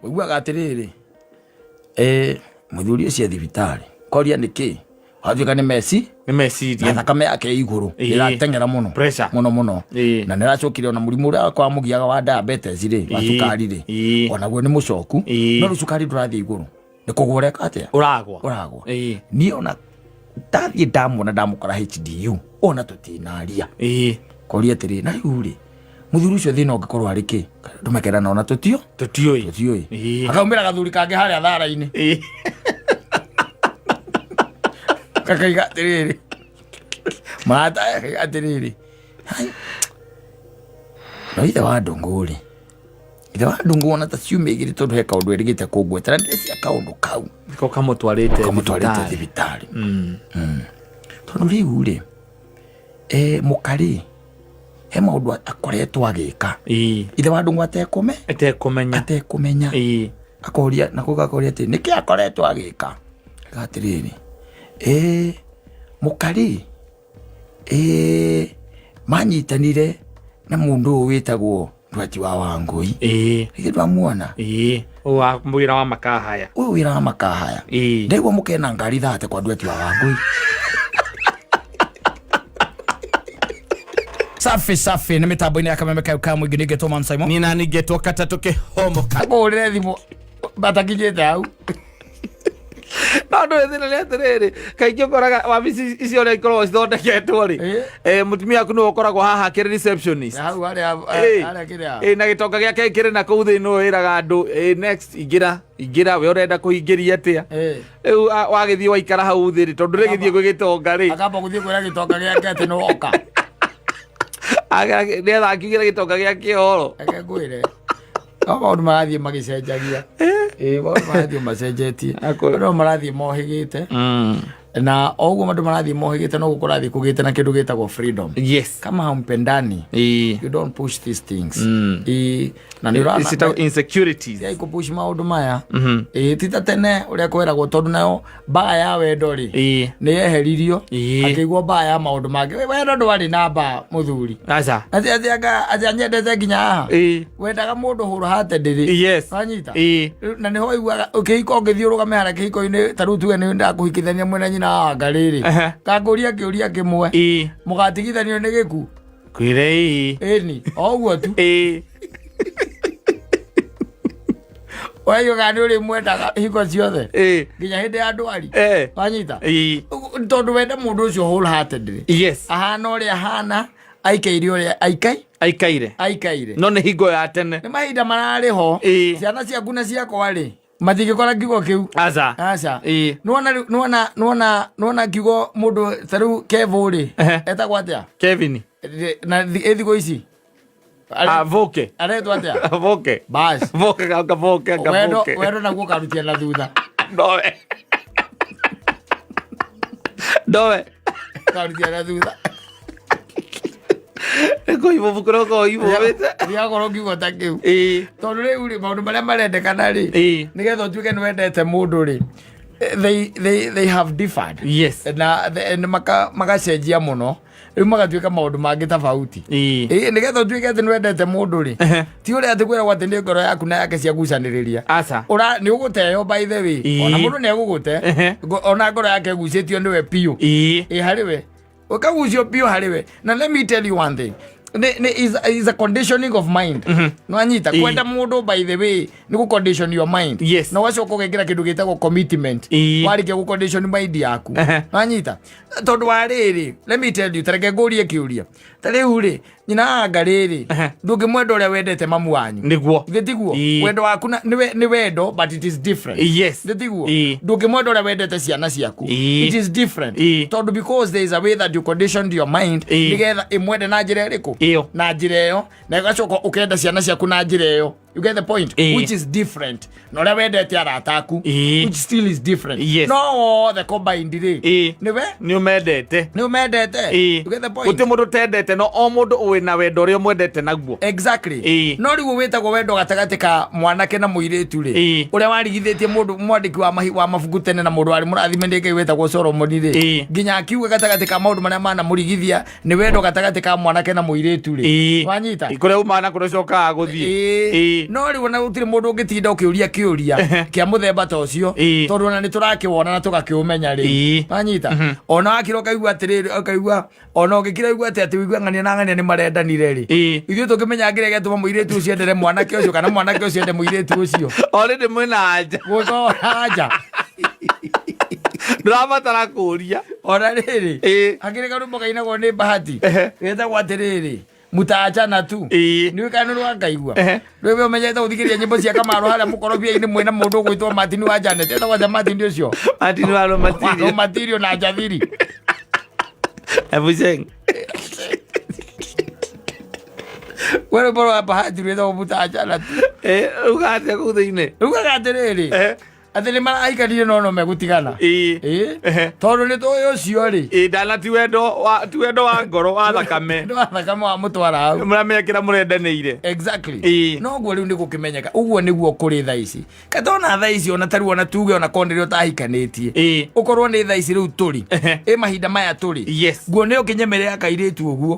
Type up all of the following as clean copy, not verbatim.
Ũiguaga atĩrĩrĩ, eh, mũthuri ũcio e thibitarĩ, koria nĩ kĩ? Watuĩka nĩ meci Nĩ na meciria. thakame yake ĩ igũrũ, ĩrateng'era mũno Pressure. mũno mũno, na nĩ aracokire ona mũrimũ ũrĩa kwa mũgiaga wa diabetes rĩ, wa cukari rĩ, onaguo nĩ mũcoku, no rĩu cukari ndũrathiĩ igũrũ, nĩ kũgwa ũreka atĩa? Ũragwa. Ũragwa. Niĩ ona ndathiĩ ndamuona ndamũkora HDU, ona tũtinaria. Koria atĩrĩ, na rĩu rĩ, mũthuri ũcio thĩna ũngĩkorwo arĩ kĩ? Andũ makerana ona tũtio Tũtiũĩ. Tũtiũĩ. Akaumĩra gathuri kangĩ harĩa thara-inĩ, kakaiga atĩrĩrĩ, marata, akaiga atĩrĩrĩ, "Hai, no ithe wa ndũngũ rĩ, ithe wa ndũngũ ona ta ciumia igĩrĩ, tondũ he kaũndũ erĩgĩte kũngwetera, ndĩrecia kaũndũ kau Nĩko kamũtwarĩte kamũtwarĩte thibitarĩ. Thibitarĩ. Tondũ rĩu rĩ, mũkarĩ he maũndũ akoretwo agĩka ithe wa ndũng'ũ atekũme Etekũmenya. Atekũmenya. Akoria nako gakoria atĩ nĩkĩ akoretwo agĩka. Atĩrĩrĩ, mũkarĩ manyitanire na mũndũ ũyũ wĩtagwo Ndwati wa Wangũi. Githĩ ndwamuona? Ĩĩ. Ũyũ wa wĩra wa makahaya. Ũyũ wĩra wa makahaya. Ndaigua mũkena ngari thate kwa Ndwati wa Wangũi. Safi safi, nĩ mĩtambo-inĩ ya Kameme kayo ka mũingĩ, nĩngetwo Man Simon. Niĩ nani ngetwo katatũ kĩhomoka. Akũhũrĩre thimũ batakinyĩte hau. No ndå thä na nä atä rä rä kaingä å koraga wabici icio å rä a ikoragwo cithondeketwo rä mũtumia waku nä ũkoragwo haha akĩrĩ receptionist. Hau harĩa harĩa kĩrĩa. Na gĩtonga gĩake kĩrĩ na kũu thĩinĩ, nĩwe wĩraga andũ, "Next, ingĩra, ingĩra, we ũrenda kũhingĩria atĩa?" Rĩu wagĩthiĩ waikara hau thĩ rĩ, tondũ rĩgĩthiĩ gwĩ gĩtonga rĩ, Akamba gũthiĩ kwĩra gĩtonga gĩake atĩ nĩ woka. Nĩgetha akiugĩre gĩtonga gĩake ũhoro. Reke ngwĩre, no maũndũ marathiĩ magĩcenjagia. Ĩĩ, maũndũ marathiĩ macenjetie. Andũ marathiĩ mohĩgĩte, na o ũguo andũ marathiĩ mohĩgĩte, no kũrathiĩ kũgĩte na kĩndũ gĩtagwo freedom. Kama hampendani, you don't push these things. Ĩĩ, na nĩ ũrona Ciĩtagwo insecurities. Tigai kũpush maũndũ maya. Ĩĩ, ti ta tene ũrĩa kweragwo, tondũ nayo mbaa ya wendo rĩ, nĩ yeheririo. Akĩigwo mbaa ya maũndũ mangĩ. Wendo ndwarĩ na mbaa, mũthuri. Aca. Atĩ atĩ anga atĩ anyendete nginya haha. Wendaga mũndũ hũra hate ndĩrĩ. Wanyita? Rĩu, na nĩho waiguaga kĩhiko ũngĩthiĩ ũrũgame harĩa kĩhiko-inĩ, ta rĩu tuge nĩ ndakũhikithania mwena nyina wa Wangarĩ rĩ, kangũria kĩũria kĩmwe, mũgatigithanio nĩ gĩku? Kwĩre ĩĩ. Ĩni, o ũguo tu. Waiuga nĩ ũrĩmwendaga hingo ciothe nginya hĩndĩ ya ndwari. Wanyita? Tondũ wende mũndũ ũcio wholeheartedly, ahana ũrĩa ahana, aikaire ũrĩa aikai Aikaire. Aikaire. No nĩ hingo ya tene. Nĩ mahinda mararĩ ho. Ciana ciaku na ciakwa rĩ, matingĩkora kiugo kĩu. Aca. Aca. Nĩwona rĩu, nĩwona kiugo mũndũ ta rĩu Kevo rĩ, etagwo atĩa? Kevin. Na ĩ thikũ ici Ah, Voke. Aretwo atĩa? Voke. Bas. Voke gaka voke gaka Wendo voke. wendo naguo karutia na thutha. Ndowe. Ndowe. Karutia na thutha. Nĩ kũhibũ kũroka ũhibũĩte. Ndiakorwo kiugo ta kĩu, tondũ rĩu rĩ, maũndũ marĩa marendekana rĩ, nĩgetha ũtuĩke nĩ wendete mũndũ rĩ, they have differed na magacenjia mũno, rĩu magatuĩka maũndũ mangĩ tofauti. Nĩgetha ũtuĩke atĩ nĩ wendete mũndũ rĩ, ti ũrĩa atĩ kwĩragwo atĩ nĩ ngoro yaku na yake ciagucanĩrĩria. Aca. Ũra nĩ ũgũteo, by the way. Ona mũndũ nĩ egũgũte. Ona ngoro yake ĩgucĩtio nĩwe biũ. Ĩ harĩ we, ũkagucio biũ harĩ we. Na let me tell you one thing, nĩ is a conditioning of mind. Nwanyita? Kwenda mũndũ, by the way, nĩ gũ condition your mind. Na ũgacoka ũgekĩra kĩndũ gĩtagwo commitment. Warĩkia gũ condition mind yaku. Nwanyita? Tondũ wa rĩrĩ, let me tell you, tareke ngũrie kĩũria, ta rĩu rĩ, nyina anga rĩrĩ, ndũngĩmwenda ũrĩa wendete mamu wanyu. Nĩguo. Githĩ tiguo? Ĩĩ. Wendo waku nĩ wendo, but it is different. Githĩ tiguo? Ĩĩ. Ndũngĩmwenda ũrĩa wendete ciana ciaku. Ĩĩ. It is different. Ĩĩ. Tondũ because there is a way that you conditioned your mind Ĩĩ. nĩgetha ĩmwende na njĩra ĩrĩkũ? Ĩyo. Na njĩra ĩyo, na ĩgacoka ũkenda ciana ciaku na njĩra ĩyo. You get the point? Ĩĩ. Which is different na ũrĩa wendete arata aku. Ĩĩ. Which still is different. No wothe combined rĩ, nĩwe Nĩ ũmendete. Nĩ ũmendete. You get the point? Gũtirĩ mũndũ ũtendete, no o mũndũ wĩ na wendo ũrĩa ũmwendete naguo. Exactly. No rĩu wĩtagwo wendo gatagatĩ ka mwanake na mũirĩtu rĩ, ũrĩa warigithĩtie mũndũ mwandĩki wa mabuku tene na mũndũ warĩ mũrathime nĩ Ngai wĩtagwo Solomoni rĩ, nginya akiuga gatagatĩ ka maũndũ marĩa manamũrigithia nĩ wendo gatagatĩ ka mwanake na mũirĩtu rĩ. Wanyita? Kũrĩa umaga na kũrĩa ũcokaga gũthiĩ. No rĩu ona gũtirĩ mũndũ ũngĩtinda ũkĩũria kĩũria kĩa mũthemba ta ũcio, tondũ ona nĩ tũrakĩwona na tũgakĩũmenya rĩu. Wanyita, ona wakira ũkaigua atĩrĩrĩ, ũkaigua ona ũngĩkira igua atĩ ũigua ng'ania na ng'ania nĩ marendanire rĩ, ithuĩ tũngĩmenya kĩrĩa gĩatũma mũirĩtu ũcio endere mwanake ũcio kana mwanake ũcio ende mũirĩtu ũcio. Already mwĩna anja. Gũkorwo anja. Ndũrabatara kũria. Ona rĩrĩ, hakĩrĩ karũmbo kainagwo nĩ Bahati getagwo atĩrĩrĩ, "Mtaachana tu". Nĩ kana nĩ rwakaigua. Rĩu ũmenyete gũthikĩrĩria nyĩmbo cia Kamaru harĩa mũkorobia-inĩ mwĩna mũndũ ũgwĩtwo Martin wa Janet, etagwo atĩa Martin ũcio? Martin wa Romatirio. Matirio na Njathiri. Ebucheng. We rwĩmbo rwa Bahati rwĩtagwo "Mtaachana tu". Uga atĩa kũu thĩinĩ? Rugaga atĩrĩrĩ, atĩ nĩ maraikarire no no megũtigana. Tondũ nĩ tũĩ ũcio rĩ. Ndana ti wendo wa, ti wendo wa ngoro wa thakame. Nĩ wa thakame wa mũtwara hau. Mũramenya kĩrĩa mũrendanĩire. Exactly. Noguo rĩu nĩ gũkĩmenyeka ũguo nĩguo kũrĩ thaa ici, katona thaa ici ona tarĩu ona tuge ona korwo nĩrĩo ũtahikanĩtie, ũkorwo nĩ thaa ici rĩu tũrĩ, ĩ mahinda maya tũrĩ, nguo nĩ ũkĩnyemerera kairĩtu ũguo,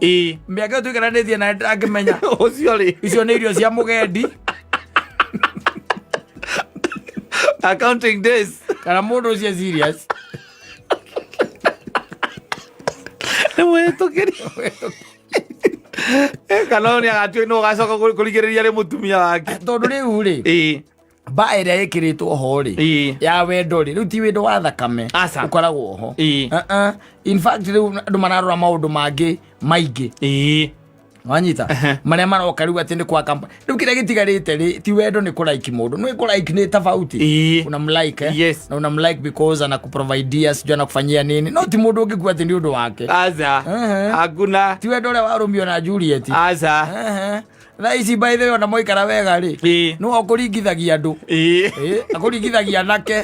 mĩaka ĩyo tũikaranĩtie na ndangĩmenya. Ũcio rĩ. Icio nĩ irio cia mũgendi. Accounting days. Kana mũndũ ũcio serious. Nĩ mwĩtũkĩri. Kana ũyũ nĩ agatua nĩ ũgacoka kũrigĩrĩria rĩ mũtumia wake. Tondũ rĩu rĩ, mba ĩrĩa ĩkĩrĩtwo ho rĩ, ya wendo rĩ, rĩu ti wendo wa thakame. Aca. Ũkoragwo ho. Uh-uh. In fact, rĩu andũ mararora maũndũ mangĩ maingĩ. Wanyita, marĩa maroka rĩu atĩ nĩ kwa kampani, rĩu kĩrĩa gĩtigarĩte rĩ ti wendo, nĩ kũlike mũndũ. Nĩ kũlike nĩ tofauti. Unamlike, eh? Yes. Na unamlike because anakuprovidea, sijui anakufanyia nini, no ti mũndũ ũngĩkua atĩ nĩ ũndũ wake. Aca. Hakuna. Ti wendo ũrĩa wa Romeo na Juliet. Aca. Thaa ici, by the way, ona mwaikara wega rĩ, no akũringithagia andũ. Akũringithagia anake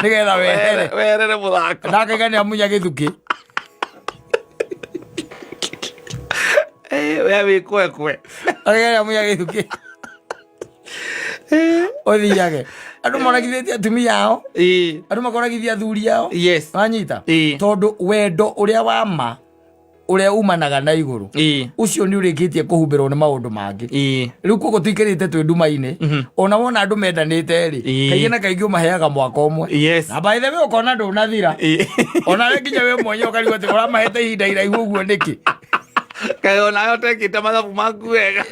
nĩgetha wehere. Werere mũthako. Ndakaiga nĩ amunya gĩthukĩ. We wĩ kwekwe. Akaiga nĩ amunya gĩthukĩ, ũthiage andũ moragithĩtie atumia ao, andũ makoragithia athuri ao. Wanyita, tondũ wendo ũrĩa wa ma ũrĩa umanaga na igũrũ, ũcio nĩ ũrĩkĩtie kũhumbĩrwo nĩ maũndũ mangĩ. Rĩu koguo tũikarĩte twĩ nduma-inĩ. Ona wona andũ mendanĩte rĩ, kaingĩ na kaingĩ ũmaheaga mwaka ũmwe, na by the way ũkona ndũnathira. Ona we nginya we mwenyewe ũkarigwo atĩ ũramahete ihinda iraihu ũguo nĩkĩ. Kaĩ onawe ũtekĩte mathabu maku wega.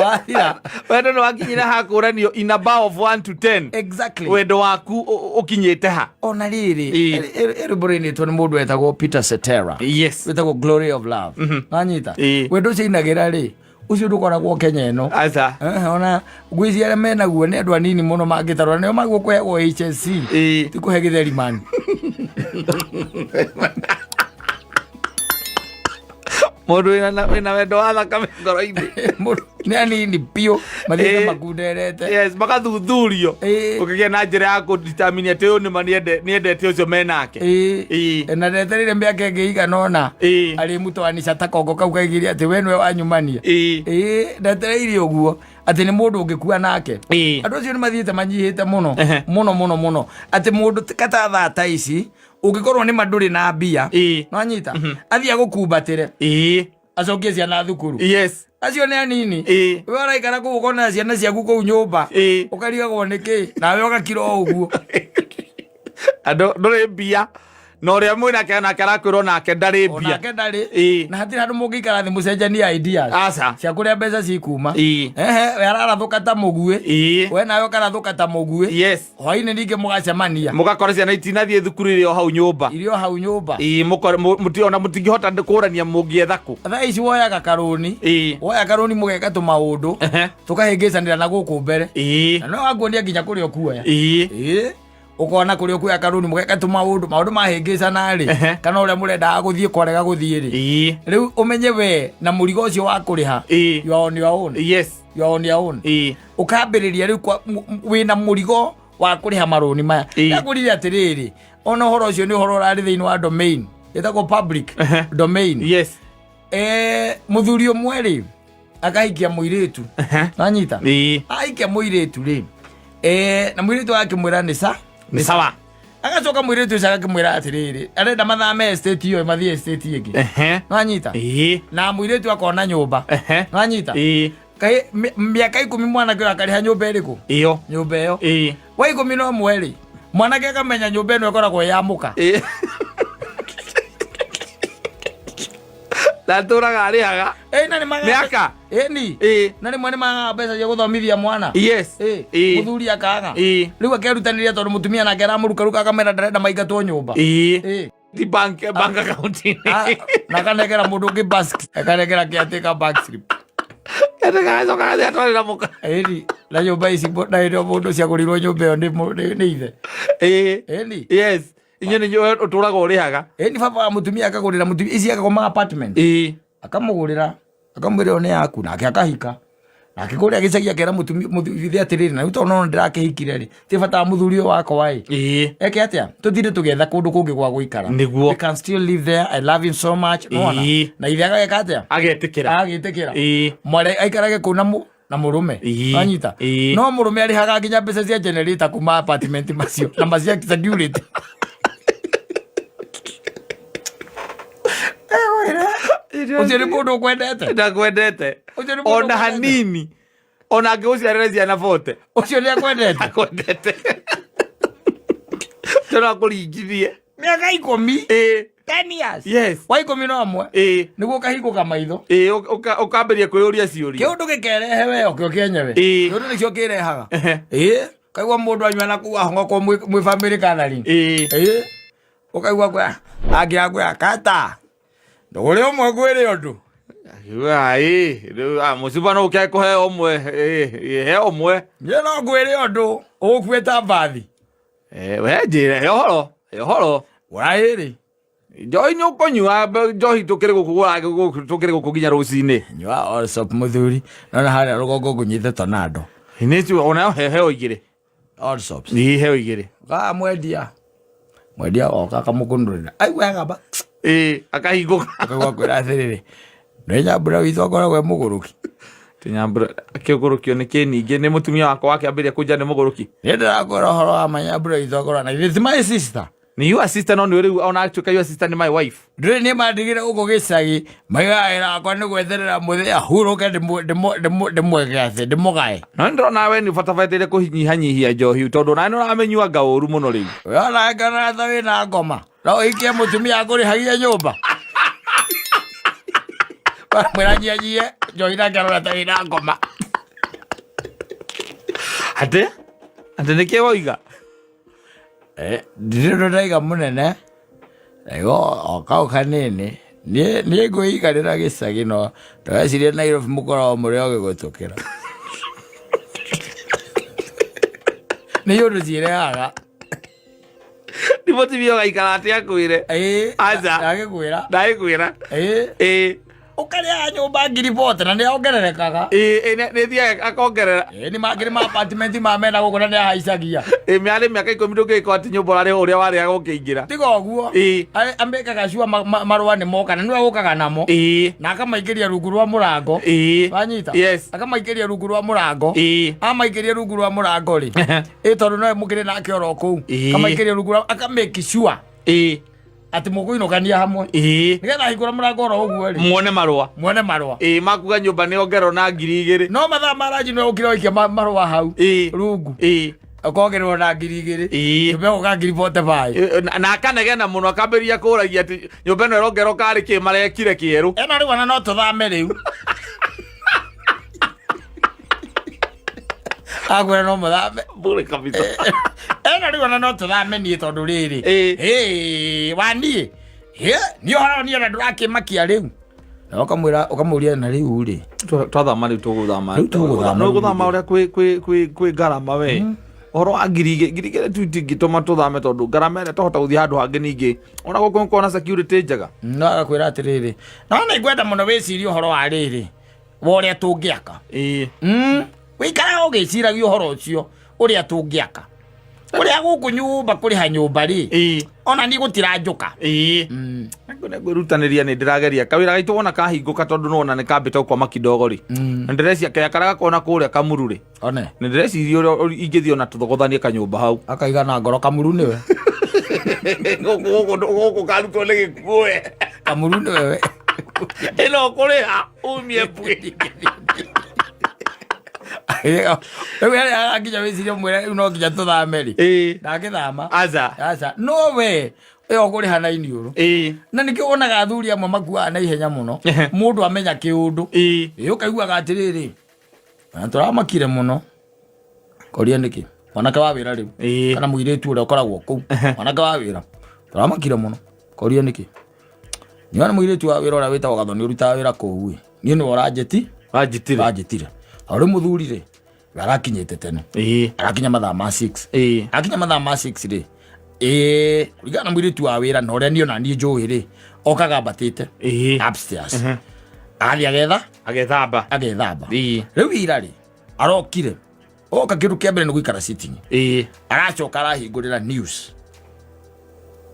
Wathira. Wendo nĩ wakinyire hakũranio in a bar of 1 to 10. Wendo waku ũkinyĩte ha? Ona rĩrĩ, rwĩmbo rũinĩtwo nĩ mũndũ wetagwo Peter Cetera, wĩtagwo "Glory of Love". Wanyita, wendo ũcio inagĩra rĩ, ũcio ndũkoragwo Kenya ĩno. Aca. Ona ngwĩciria arĩa menaguo nĩ andũ anini mũno mangĩtarwo, na nĩo maguo kũheagwo HSC, ti kũhe gĩtheri man. Mũndũ wĩna wendo wa thakame ngoro-inĩ. Nĩ anini biũ mathiĩte makunderete. Yes, magathuthurio. Ũkĩgĩa na njĩra ya kũdetermine atĩ ũyũ nĩma nĩendete ũcio menake. Na ndetereire mĩaka ĩngĩ igana ũna, arĩ mũtwanica ta kongo kau kaigire atĩ we nĩwe wanyumania. Ndetereire ũguo atĩ nĩ mũndũ ũngĩkua nake. Andũ acio nĩ mathiĩte manyihĩte mũno, mũno mũno mũno, atĩ mũndũ kata thaa ta ici ũngĩkorwo nĩ ma ndũrĩ na mbia, nwanyita, athiĩ agũkumbatĩre, acokie ciana thukuru. Acio nĩ anini. We ũraikara kũu ũkona ciana ciaku kũu nyũmba, ũkarigagwo nĩ kĩ nawe ũgakira o ũguo. Andũ ndũrĩ mbia na ũrĩa mwĩnake nake arakwĩrwo nake ndarĩ mbia. Onake ndarĩ. Na hatirĩ handũ mũngĩikara thĩ mũcenjanie ideas Aca. cia kũrĩa mbeca cikuma. Ehe, we ararathũka ta mũguĩ, we nawe ũkarathũka ta mũguĩ. Hwainĩ ningĩ mũgacemania. Mũgakora ciana itinathiĩ thukuru, irĩ o hau nyũmba. Irio hau nyũmba. Ona mũtingĩhota kũrania mũngĩetha kũ. Thaa ici woyaga karũni, woya karũni mũgeka tũmaũndũ, tũkahĩngĩcanĩra na gũkũ mbere, na no wakuonia nginya kũrĩa ũkuoya. Ũkona kũrĩa ũkuoya karũni mũgeka tũmaũndũ, maũndũ mahĩngĩcana rĩ, kana ũrĩa mũrendaga gũthiĩ kwarega gũthiĩ rĩ, rĩu ũmenye we na mũrigo ũcio wa kũrĩha, you are on your own. You are on your own. Ũkambĩrĩria rĩu wĩna mũrigo wa kũrĩha marũni maya. Ndakũrire atĩrĩrĩ, ona ũhoro ũcio nĩ ũhoro ũrarĩ thĩinĩ wa domain ĩtagwo public domain. Mũthuri ũmwe rĩ, akahikia mũirĩtu. Wanyita, ahikia mũirĩtu rĩ, na mũirĩtu agakĩmwĩra nĩ sa Nĩ sawa. Agacoka mũirĩtu ũcio agakĩmwĩra atĩrĩrĩ, arenda mathame estate ĩyo mathiĩ estate ĩngĩ. Wanyita, na mũirĩtu akona nyũmba. Wanyita, Kaĩ mĩaka 10 mwanake ũyũ akarĩha nyũmba ĩrĩkũ? Ĩyo. Nyũmba ĩyo. Ĩĩ. Wa 11 rĩ, mwanake akamenya nyũmba ĩno ĩkoragwo ĩ ya mũka. Ĩĩ. Na atũraga arĩhaga. Ĩ, na nĩ magaga- Mĩaka? Ĩni. Ĩĩ. Na rĩmwe nĩ magaga mbeca cia gũthomithia mwana. Yes. Ĩ, Ĩĩ. mũthuri akaga. Ĩĩ. Rĩu akerutanĩria tondũ mũtumia nake aramũrukaruka akamera ndarenda maingatwo nyũmba. Ĩĩ. Ĩ. Ti bank account. Ah, na akanengera mũndũ ũngĩ akanengera kĩatĩka bank slip. Gacoka gathiĩ atwarĩra mũka. Ĩni, na nyũmba ici na hĩndĩ ĩyo mũndũ ciagũrirwo nyũmba ĩyo nĩ ithe. Ĩĩ. Ĩni. Yes. Inyuĩ nĩ inyuĩ ũtũraga ũrĩhaga. Ĩni baba wa mũtumia akagũrĩra mũtumia ici akagoma apartment. Ĩĩ. Akamũgũrĩra akamwĩra ĩyo nĩ yaku nake akahika. Nake kũrĩa gĩcagi akera mũtumia ithe atĩrĩrĩ, na rĩu tondũ no ndĩrakĩhikire rĩ, ti bata wa mũthuri ũyũ wakwa ĩ. Ĩĩ. Eke atĩa? Tũtinde tũgĩetha kũndũ kũngĩ gwa gũikara. Nĩguo. We can still live there. I love him so much. Nĩwona? Ĩĩ. Na ithe agagĩka atĩa? Agetĩkĩra. Agĩtĩkĩra. Ĩĩ. Mwarĩ aikarage kũu na na mũrũme. Ĩĩ. Wanyita? Ĩĩ. No mũrũme arĩhaga nginya mbeca cia generator kuma apartment macio na macia security. Ũcio nĩ mũndũ ũkwendete. Ndakwendete. Ũcio nĩ mũndũ Ona ũkwendete. hanini. Ona angĩgũciarĩra ciana bote. Ũcio nĩ akwendete. Akwendete. Tondũ akũringithie. Mĩaka 10. Ĩĩ. 10 years. Yes. Wa 11. Ĩĩ. Nĩguo ũkahingũka maitho. Ĩĩ, ũkambĩrĩria kwĩyũria ciũria. Kĩũndũ gĩkerehe we okĩo kĩenyewe. Ĩĩ. Kĩũndũ nĩkĩo kĩrehaga. Ehe. Ĩĩ. Kaigua mũndũ anyua na kuu ahong'okwo mwĩ family gathering. Ĩĩ. Ĩĩ. Ũkaigua kwĩa angĩakwĩa kata. Ndũgũre ũmwe ngwĩre ũndũ. Akiuga, ĩĩ, rĩu, mũcuba no ũkĩage kũheo ũmwe, ĩĩ, ĩĩ, heo ũmwe. Niĩ no ngwĩre ũndũ, ũgũkuĩta mbathi. We njĩre, he ũhoro, he ũhoro. Gũra ĩrĩ. Njohi nĩ ũkũnyua, njohi tũkĩrĩ gũkũ gũra, gũkũ, tũkĩrĩ gũkũ nginya rũcinĩ. Nyua Allsops mũthuri, nona harĩa rũgongo ngũnyite tornado. Nĩ tu, onayo heo igĩrĩ. Allsops. Nĩ heo igĩrĩ. Ga mwendia. Mwendia oka akamũkũnũrĩra. Ai wega ba. Ĩĩ, akahingũka. Akaigua kwĩra atĩrĩrĩ, nĩ Nyambura witũ akoragwo e mũgũrũki. Ti Nyambura, akĩgũrũkio nĩ kĩ ningĩ? Nĩ mũtumia wakwa wakĩambĩrĩria kũnja nĩ mũgũrũki. Nĩ ndĩrakwĩra ũhoro wa ma Nyambura witũ akoragwo na ithe ti my sister. Nĩ your sister, no nĩ rĩu ona atuĩka your sister nĩ my wife. Ndũrĩ nĩ mandigire gũkũ gĩcagi, maigaga wĩra wakwa nĩ gwetherera mũthee ahurũke ndĩmweke atĩ, ndĩmũgae. No nĩ ndĩrona we nĩ ũbatabateire kũnyihanyihia njohi tondũ nawe nĩ ũramĩnyua ũru mũno rĩu. We ona ngona ta wĩna ngoma. No ũhikie mũtumia akũrĩhagie nyũmba. Mwĩra nyihanyihie njohi nake arona ta wĩna ngoma. Atĩ? Atĩ nĩkĩ woiga? Ndirĩ ũndũ ndaiga mũnene. Ndaiga o kau kanini. Niĩ ngwĩikarĩra gĩcagi no ndĩreciria Nairobi mũkoragwo mũrĩ ogĩ gũtũkĩra. Nĩ ũndũ ciĩrehaga. Nĩ mũtumia ũgaikara atĩ akwĩre. Ĩĩ, Aca. ndagĩkwĩra. Ndagĩkwĩra. Ĩĩ. Ĩĩ. Ũkarĩhaga nyũmba ngiri bote na nĩ ongererekaga. Ĩĩ, ĩĩ, nĩ thiaga akongerera. Ĩĩ, nĩ mangĩ nĩ ma apartment ma mena gũkũ na nĩ ahaicagia. Ĩĩ, mĩarĩ mĩaka 10 ndũngĩgĩkorwo atĩ nyũmba ũrarĩha ũrĩa warĩhaga ũkĩingĩra. Tiga ũguo. Ĩĩ. Amĩkaga sure marũa nĩ moka na nĩwe ũkaga namo. Ĩĩ. Na akamaingĩria rungu rwa mũrango. Ĩĩ. Wanyita? Yes. Akamaingĩria rungu rwa mũrango. Ĩĩ. Amaingĩria rungu rwa mũrango rĩ. Ĩĩ, tondũ nowe mũkĩrĩ nake oro kũu. Ĩĩ. Akamaingĩria rungu rwa, akamake sure. Ĩĩ. Atĩ mũkũinũkania hamwe. Ĩĩ. Nĩgetha ahingũra mũrango oro ũguo rĩ. Muone marũa. Muone marũa. Ĩĩ, makuga nyũmba nĩ ongererwo na ngiri igĩrĩ. No mathaa ma ranji nĩwe ũkire waikia marũa hau. Ĩĩ. Rungu. Ĩĩ. Ũkongererwo na ngiri igĩrĩ. Ĩĩ. Nyũmba ĩgũka ngiri bote baĩ. Ĩĩ, na akanegena mũno akambĩrĩria kũragia atĩ nyũmba ĩno ĩrongererwo karĩ kĩ marekire kĩerũ. Ĩno rĩu ona no tũthame rĩu. Akwĩra no mũthame. Bure kabisa. Ĩno rĩu ona no tũthame niĩ tondũ rĩrĩ. Ĩĩ. Ĩĩ, wa niĩ. Ĩ, niĩ ũhoro niĩ ona ndũrakĩmakia rĩu. Na ũkamũria na rĩu rĩ. Twathama rĩu tũgũthama. Rĩu tũgũthama. Nĩ ũgũthama ũrĩa kwĩ ngarama we. Ũhoro wa ngiri igĩrĩ, ngiri igĩrĩ tu itingĩtũma tũthame tondũ ngarama ĩrĩa twahota gũthiĩ handũ hangĩ ningĩ. Ona gũkũ nĩkuona security njega. No agakwĩra atĩrĩrĩ, no nĩ ngwenda mũno wĩcirie ũhoro wa rĩrĩ, wa ũrĩa tũngĩaka. Ĩĩ. Wĩikaraga ũgĩciragia ũhoro ũcio, ũrĩa tũngĩaka. Ũrĩa gũkũ nyũmba kũrĩha nyũmba rĩ. Ĩĩ. Ona niĩ gũtiranjũka. Ĩĩ. Nĩ ngwĩrutanĩria nĩ ndĩrageria. Kawĩra gaitũ wona kahingũka tondũ nĩwona nĩ kambĩte gũkwama kidogo rĩ. Na ndĩreciria kaya karĩa gakoragwo na kũrĩa Kamuru rĩ. One. Nĩ ndĩreciria ũrĩa ingĩthiĩ ona tũthogothanie kanyũmba hau. Akaiga na ngoro Kamuru nĩwe. Gũkũ karutwo nĩ gĩkuũ we. Kamuru nĩwe we. Ĩno ũkũrĩha umie mbui. Rĩu harĩa nginya wĩcirie mwĩre rĩu no nginya tũthame rĩ. Ndangĩthama. Aca. Aca. No we ĩyo ũkũrĩha na iniũrũ. Na nĩkĩo wonaga athuri amwe makuaga na ihenya mũno. Mũndũ amenya kĩũndũ. Ĩ ũkaiguaga atĩrĩrĩ. Na tũramakire mũno. Koria nĩkĩ? Mwanake wa wĩra rĩu. Kana mũirĩtu ũrĩa ũkoragwo kũu. Mwanake wa wĩra. Tũramakire mũno. Koria nĩkĩ? Nĩwona mũirĩtu wa wĩra ũrĩa wĩtagwo Gathoni ũrutaga wĩra kũu ĩ. Niĩ nĩwe ũranjĩti. Wanjĩtire. Wanjĩtire. O rĩu mũthuri rĩ, we arakinyĩte tene. Arakinya mathaa ma 6. Akinya mathaa ma 6 rĩ, ĩĩ kũringana na mũirĩtu wa wĩra na ũrĩa niĩ ona niĩ njũĩ rĩ, okaga ambatĩte upstairs. Agathiĩ agetha Agethamba. Agethamba. Rĩu ira rĩ, arokire. Oka kĩndũ kĩa mbere nĩ gũikara sitting. Aracoka arahingũrĩra news.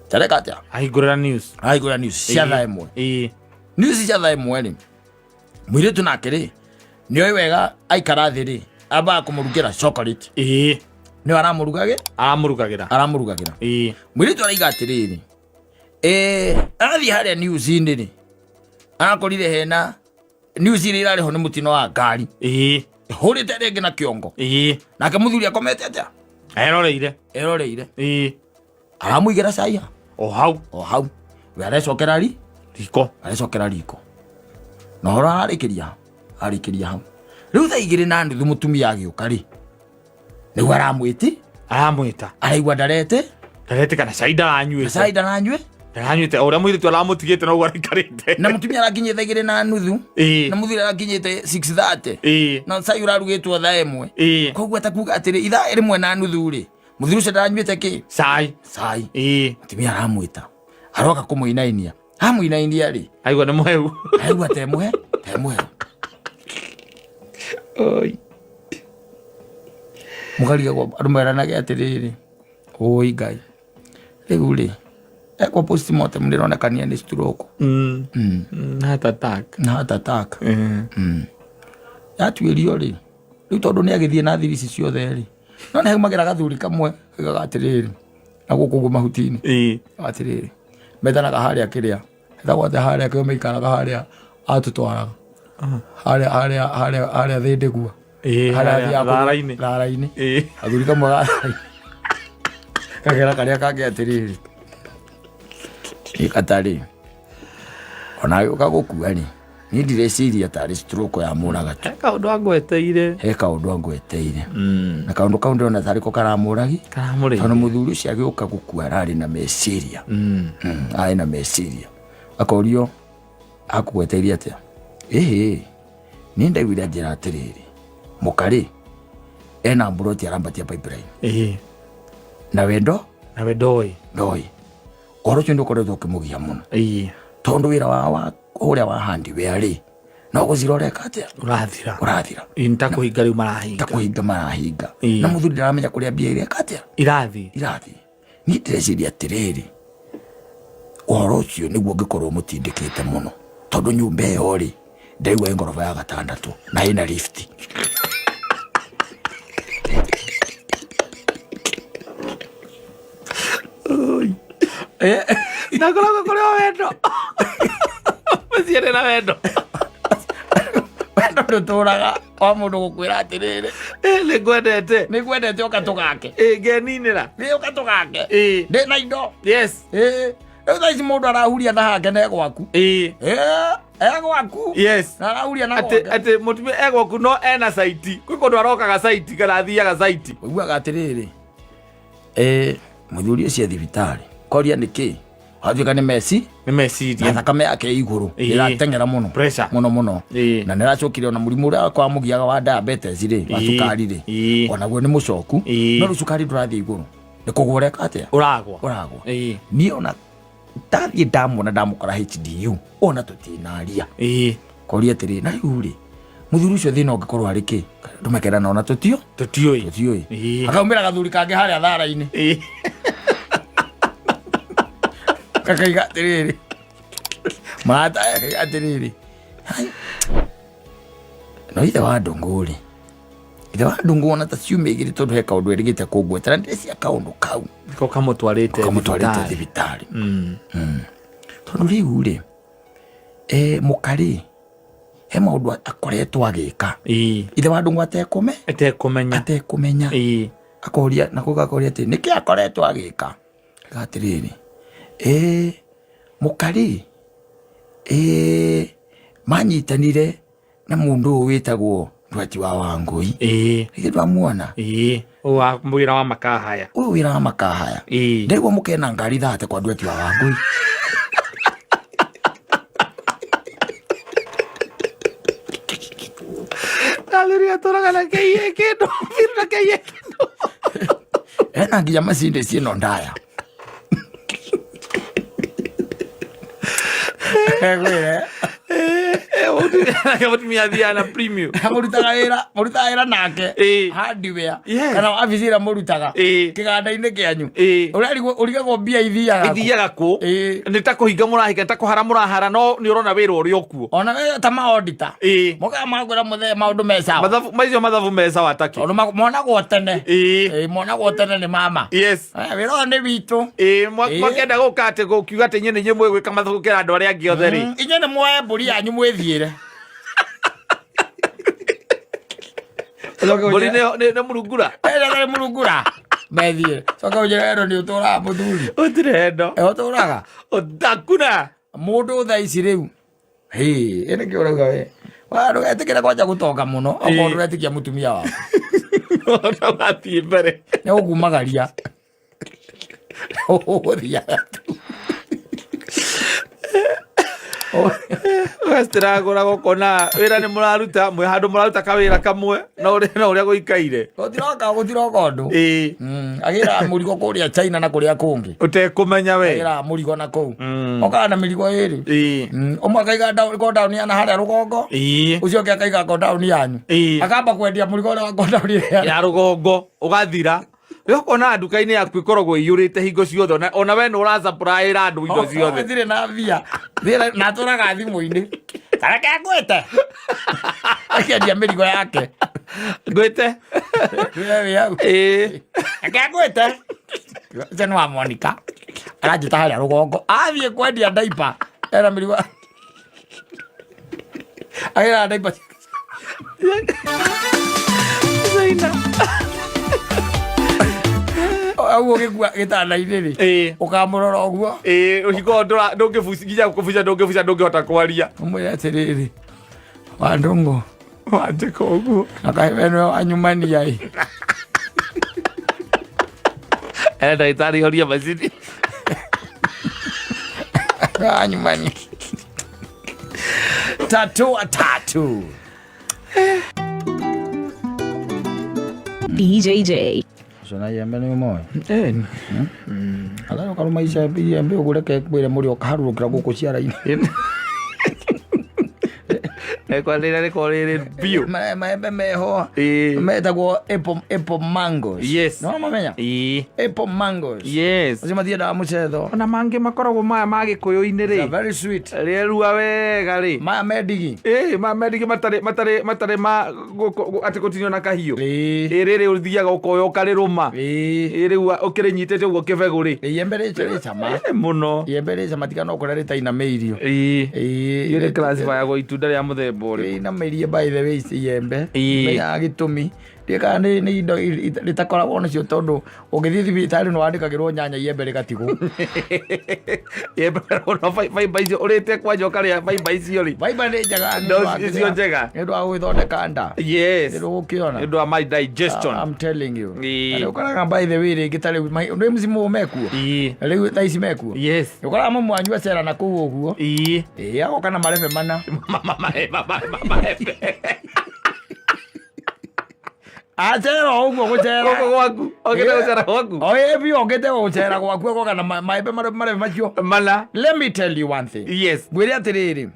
Tareka atĩa? Ahingũrĩra news. Arahingũrĩra news cia thaa 1. News cia thaa 1 rĩ, mũirĩtu nake rĩ, nĩoĩ wega aikara thĩ rĩ, ambaga kũmũrugĩra chocolate. Nĩwe aramũrugagĩ? Aramũrugagĩra. Aramũrugagĩra. Mũirĩtu araiga atĩrĩrĩ, arathiĩ harĩa news-inĩ rĩ, arakorire hena news iria irarĩ ho nĩ mũtino wa ngari. Hũrĩte rĩngĩ na kĩongo. Nake mũthuri akomete atĩa? Eroreire. Eroreire. Aramũigĩra cai ha? O hau. O hau. We arecokera ri? Riko. Arecokera riko. Na ũhoro ararĩkĩria ha? Ararĩkĩria hau. Rĩu thaa 2:30 mũtumia agĩũka rĩ, nĩguo aramwĩti? Aramwĩta. Araigua ndarete? Ndarete kana cai ndaranyuĩte. Cai ndaranyue? Ndaranyuĩte. O ũrĩa mũirĩtu aramũtigĩte noguo araikarĩte. Na mũtumia arakinyĩte thaa 2:30. Na mũthuri arakinyĩte 6:30. Na cai ũrarugĩtwo thaa 1. Koguo atakuga atĩrĩ ithaa 1:30 rĩ, mũthuri ũcio ndaranyuĩte kĩ? Cai. Cai. Mũtumia aramwĩta. Aroka kũmũinainia. Amũinainia rĩ, Aigua nĩ mũhehu. Aigua temũhe, temũhehu. Oi. Mũkarigagwo andũ meranage atĩrĩrĩ, ũi Ngai. Rĩu rĩ, ekwo postmortem ndĩronekania nĩ stroke. Heart attack. Na heart attack. Yatuĩrio rĩ, rĩu tondũ nĩ agĩthiĩ na thiri ici ciothe rĩ, no nĩ haumagĩra gathuri kamwe kaigaga atĩrĩrĩ, na gũkũ ũguo mahuti-inĩ. Atĩrĩrĩ, metanaga harĩa kĩrĩa, etagwo atĩa harĩa kĩo maikaraga harĩa atũtwaraga. Harĩa harĩa harĩa harĩa thĩndĩgua. Harĩa Harĩa athiaga thara-inĩ. Thara-inĩ. Gathuri kamwe ga thara-inĩ. Gakera karĩa kangĩ atĩrĩrĩ. Ĩ gatarĩ. Ona agĩũka gũkua rĩ, niĩ ndireciria tarĩ stroke ya mũraga tu. He kaũndũ angweteire. He kaũndũ angweteire. Na kaũndũ kau ndĩrona tarĩ ko karamũragi. Karamũrĩire. Tondũ mũthuri ũcio agĩũka gũkua ararĩ na meciria. Arĩ na meciria. Akorio akũgweteirie atĩa? Ĩhĩ, niĩ ndaiguire anjĩra atĩrĩrĩ, mũkarĩ ena mburoti arambatia pipeline. Na wendo? Na we ndoĩ. Ndoĩ. Ũhoro ũcio nĩ ũkoretwo ũkĩmũgia mũno. Tondũ wĩra wa ũrĩa wa hardware rĩ, no gũthira ũreka atĩa? Ũrathira. Ũrathira. Nĩ ta kũhinga rĩu marahinga. Ta kũhinga marahinga. Na mũthuri ndaramenya kũrĩa mbia ireka atĩa? Irathiĩ. Irathiĩ. Niĩ ndĩreciria atĩrĩrĩ, ũhoro ũcio nĩguo ũngĩkorwo ũmũtindĩkĩte mũno. Tondũ nyũmba ĩyo rĩ, ndaigua ĩ ngoroba ya 6 na ĩna lift. Na ngoragwo kũrĩ o wendo. Mũciĩ na wendo. Wendo ndũtũraga wa mũndũ gũkwĩra atĩrĩrĩ. Nĩ ngwendete. Nĩ ngwendete ũka tũgake. Ngeninĩra. Nĩ ũka tũgake. Ndĩ na indo. Rĩu thaa ici mũndũ arahuria na hake na egwaku. Egwaku. Na arahuria na Atĩ gwake. atĩ mũtumia egwaku no ena saiti. Kwĩ kũndũ arokaga saiti kana athiaga saiti. Ũiguaga atĩrĩrĩ. Mũthuri ũcio thibitarĩ. Koria nĩ kĩ? Watuĩka nĩ meci? Nĩ meciria. Na thakame yake ĩ igũrũ. Ĩrateng'era mũno. Pressure. Mũno mũno. Na nĩ ĩracokire ona mũrimũ ũrĩa kwa mũgiaga wa diabetes rĩ, wa cukari rĩ. Onaguo nĩ mũcoku. No rĩu cukari ndũrathiĩ igũrũ. Nĩ kũgwa ũreka atĩa? Ũragwa. Ũragwa. Niĩ ona ndathiĩ ndamuona ndamũkora HDU, ona tũtinaria. Koria atĩrĩ, na rĩu rĩ, mũthuri ũcio thĩna ũngĩkorwo arĩ kĩ? Ndũmekerana ona tũtio? Tũtiũĩ. Tũtiũĩ. Akaumĩra gathuri kangĩ harĩa thara-inĩ. Kakaiga atĩrĩrĩ. Marata akaiga atĩrĩrĩ. Hai. No ithe wa ndũngũ rĩ. Ithe wa ndũngũ ona ta ciumia igĩrĩ tondũ he kaũndũ erĩgĩte kũngwetera ndĩrecia kaũndũ kau. Nĩko kamũtwarĩte Kamũtwarĩte thibitarĩ. thibitarĩ. Tondũ rĩu rĩ, mũkarĩ He maũndũ akoretwo agĩka ithe wa Ndũng'ũ atekũme Atekũmenya. Atekũmenya. Akoria nako gakoria atĩ nĩkĩ akoretwo agĩka. Ga atĩrĩrĩ, ĩ mũkari ĩ manyitanire na mũndũ ũyũ wĩtagwo Ndwati wa Wangũi. Githĩ ndwamuona? Ĩĩ, ũyũ wa wĩra wa makahaya. Ũyũ wĩra wa makahaya. Ndaigua mũkena ngari thate kwa Ndwati wa Wangũi. Athuri atũraga na kĩiye kĩndũ biũ na kĩiye kĩndũ. Ena nginya macinde ciĩno ndaya. Egwĩre. Nake mũtumia athiaga na premium. Mũrutaga wĩra, mũrutaga wĩra nake. Hardware. Kana wabici ĩrĩa mũrutaga. Kĩganda-inĩ kĩanyu. Ũrarigwo ũrigagwo mbia ithiaga kũ. Ithiaga kũ? Nĩ ta kũhinga mũrahinga, nĩ ta kũhara mũrahara, no nĩ ũrona wĩra ũrĩ o kuo. Ona we ta maodita. Mokaga makwĩra mũthee maũndũ me sawa. Mathabu macio mathabu me sawa takĩ. Tondũ monagwo tene. Monagwo tene nĩ mama. Wĩra ũyũ nĩ witũ. Ĩĩ, mwakĩenda gũka atĩ gũkiuga atĩ inyuĩ nĩ inyuĩ mũĩ gwĩka mathabu gũkĩra andũ arĩa angĩ othe rĩ. Inyuĩ nĩ muoe mbũri yanyu mwĩthiĩre. Mbũri nĩ mũrungura. Nĩ mũrungura. Methiĩre. Coka ũnjĩre endo nĩ ũtũraga mũthuri. Ũtirĩ endo. Ũtũraga. Ũtakuna. Mũndũ thaa ici rĩu. Hĩ, ĩ nĩkĩ ũrauga we? Wa ndũgetĩkĩre kwanja gũtonga mũno okorwo ndũretĩkia mũtumia waku. Ona wathiĩ mbere. Nĩ gũkumagaria. Ũgũthiaga tu. Ũgacitĩragũra gũkona wĩra nĩ mũraruta mwĩ handũ mũraruta kawĩra kamwe na ũrĩa gũikaire. Gũtiroka gũtiroka ũndũ. Agĩraga mũrigo kũrĩa China na kũrĩa kũngĩ. Ũtekũmenya we. Agĩraga mũrigo na kũu. Okaga na mĩrigo ĩrĩ. Ũmwe akaiga godown ya na harĩa rũgongo. Ũcio ũngĩ akaiga godown yanyu. Akamba kwendia mũrigo ũrĩa wa godown ya rũgongo ũgathira. Rĩu ũkona nduka-inĩ yaku ĩkoragwo ĩiyũrĩte hingo ciothe, ona we nĩ ũracapuraĩra andũ indo ciothe. Ndirĩ na mbia. Thĩra na atũraga thimũ-inĩ. Tareke ngwĩte. Akĩendia mĩrigo yake. Ngwĩte. We wĩ hau. Reke ngwĩte. Ũcio nĩ wa Monica. Aranjĩta harĩa rũgongo. Athiĩ kwendia ndaipa. Ena mĩrigo. Agĩra ndaipa. Zaina. Ũguo ũgĩkua gĩtanda-inĩ rĩ. Ũkamũrora ũguo. Ĩĩ, ũhingo ndũngĩbucia nginya kũbucia ndũngĩbucia ndũngĩhota kwaria. Ũmwĩre atĩrĩrĩ. Wandũng'ũ. Wanjĩka ũguo. Akaĩ we nĩwe wanyumania ĩ. Ndagĩtarĩ horia macini. Wanyumania. Tatua tatu. BJJ. Ũcio iembe nĩ ũmoĩ? Ala ũkarũma iembe ũguo reke ngwĩre mũrĩ ũkaharũrũkĩra gũkũ ciara-inĩ. Ekwa rĩrĩa rĩkoragwo rĩrĩ biũ. Maembe meho metagwo apple mangoes. Yes. No mamenya? Ĩĩ. Apple mangoes. Yes. Acio matiendaga mũcetho. Ona mangĩ makoragwo maya ma gĩkũyũ-inĩ They are rĩ. very sweet. Rĩerua wega rĩ. Maya me ndigi. Ĩĩ, maya me ndigi matarĩ ma atĩ gũtinio na kahiũ. Ĩĩ. Ĩĩ, rĩrĩ ũthiaga ũkoya ũkarĩrũma. Ĩĩ. Ĩĩ, rĩu ũkĩrĩnyitĩte ũguo kĩbegũ rĩ. Iembe rĩcio rĩ cama. Ĩĩ, mũno. Iembe rĩ cama tiga no kũrĩa rĩtainamĩirio. Ĩĩ. Ĩĩ. Rĩrĩ classifyagwo itunda rĩa mũthemba ũrĩkũ? Rĩinamĩirie by the way ici iembe. Ĩĩ. Menyaga gĩtũmi. Ndiũĩ kana nĩ indo rĩtakoragwo nacio tondũ ũngĩthiĩ thibitarĩ nĩ wandĩkagĩrwo nyanya iembe rĩgatigwo. Iembe ona fiber icio ũrĩte kwanja ũkarĩa fiber icio rĩ. Fiber nĩ njega nĩ No, ũndũ wa icio kĩrĩa- njega. nĩ ũndũ wa gũgĩthondeka nda. Yes. Nĩ ũgũkĩona. Nĩ ũndũ wa my digestion. I'm telling you. Ĩĩ. Na nĩ ũkoraga by the way rĩngĩ ta rĩu nĩ msimu ũyũ mekuo. Ĩĩ. Na rĩu thaa ici mekuo. Yes. Nĩ ũkoraga mamu wanyu acera na kũu ũguo. Ĩĩ. Ĩĩ, agoka na marebe mana. Maembe. Acera o ũguo gũcera. Gũkũ gwaku. Okĩte gũcera gwaku. O ĩ biũ okĩte gũcera gwaku agoka na maembe marebe macio. Mana. Let me tell you one thing. Yes. Ngwĩre atĩrĩrĩ.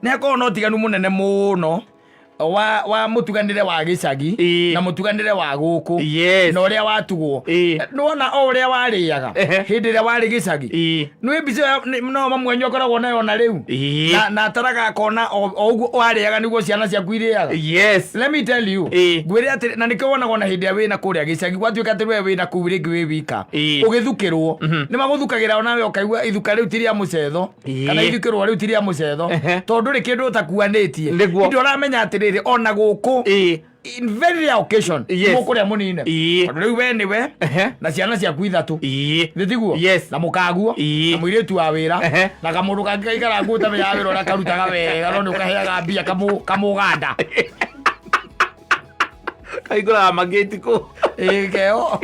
Nĩ hakoragwo na ũtiganu mũnene mũno. Wa mũtuganĩre wa gĩcagi na mũtuganĩre wa gũkũ na ũrĩa watugwo. Nĩwona o ũrĩa warĩaga hĩndĩ ĩrĩa warĩ gĩcagi, nĩ mbica ĩyo no mamwenyu akoragwo nayo ona rĩu, na ataraga akona o ũguo warĩaga nĩguo ciana ciaku irĩaga. Let me tell you, ngwĩre atĩ na nĩkĩo wonaga ona hĩndĩ ĩrĩa wĩna kũrĩa gĩcagi gwatuĩka atĩ we wĩna kũu rĩngĩ wĩ wika, ũgĩthukĩrwo nĩ magũthukagĩra onawe ũkaigua ithuka rĩu ti rĩa mũcetho kana ithukĩrwo rĩu ti rĩa mũcetho, tondũ rĩ kĩndũ ũtakuanĩtie. Indo ũramenya atĩrĩrĩ, ona gũkũ in very rare occasion mũkũrĩa mũnine, tondũ rĩu we nĩwe na ciana ciaku ithatũ. Nĩ tiguo? Yes. Na mũkaguo na mũirĩtu wa wĩra na kamũndũ kangĩ gaikara nguo ũtamenyaga wĩra ũrĩa karutaga wega, no nĩ ũkaheaga mbia kamũganda. Kaingũraga magĩti kũ. Ĩĩ, keo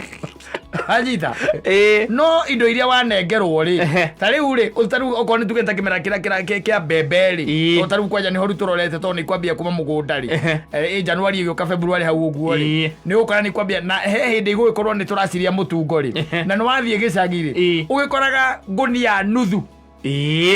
anyita. No indo iria wanengerwo rĩ, ta rĩu rĩ, ta rĩu okorwo nĩ tuge ta kĩmera kĩrĩa kĩa mbembe rĩ, ta rĩu kwanja nĩho rĩu tũrorete, tondũ nĩ kwambia kuma mũgũnda rĩ, ĩ Januari ĩgĩũka, February hau ũguo rĩ, nĩ ũgũkora nĩ kwambia na he hĩndĩ igũgĩkorwo nĩ tũraciria mũtungo rĩ, na nĩ wathiĩ gĩcagi rĩ, ũgĩkoraga ngũnia nuthu,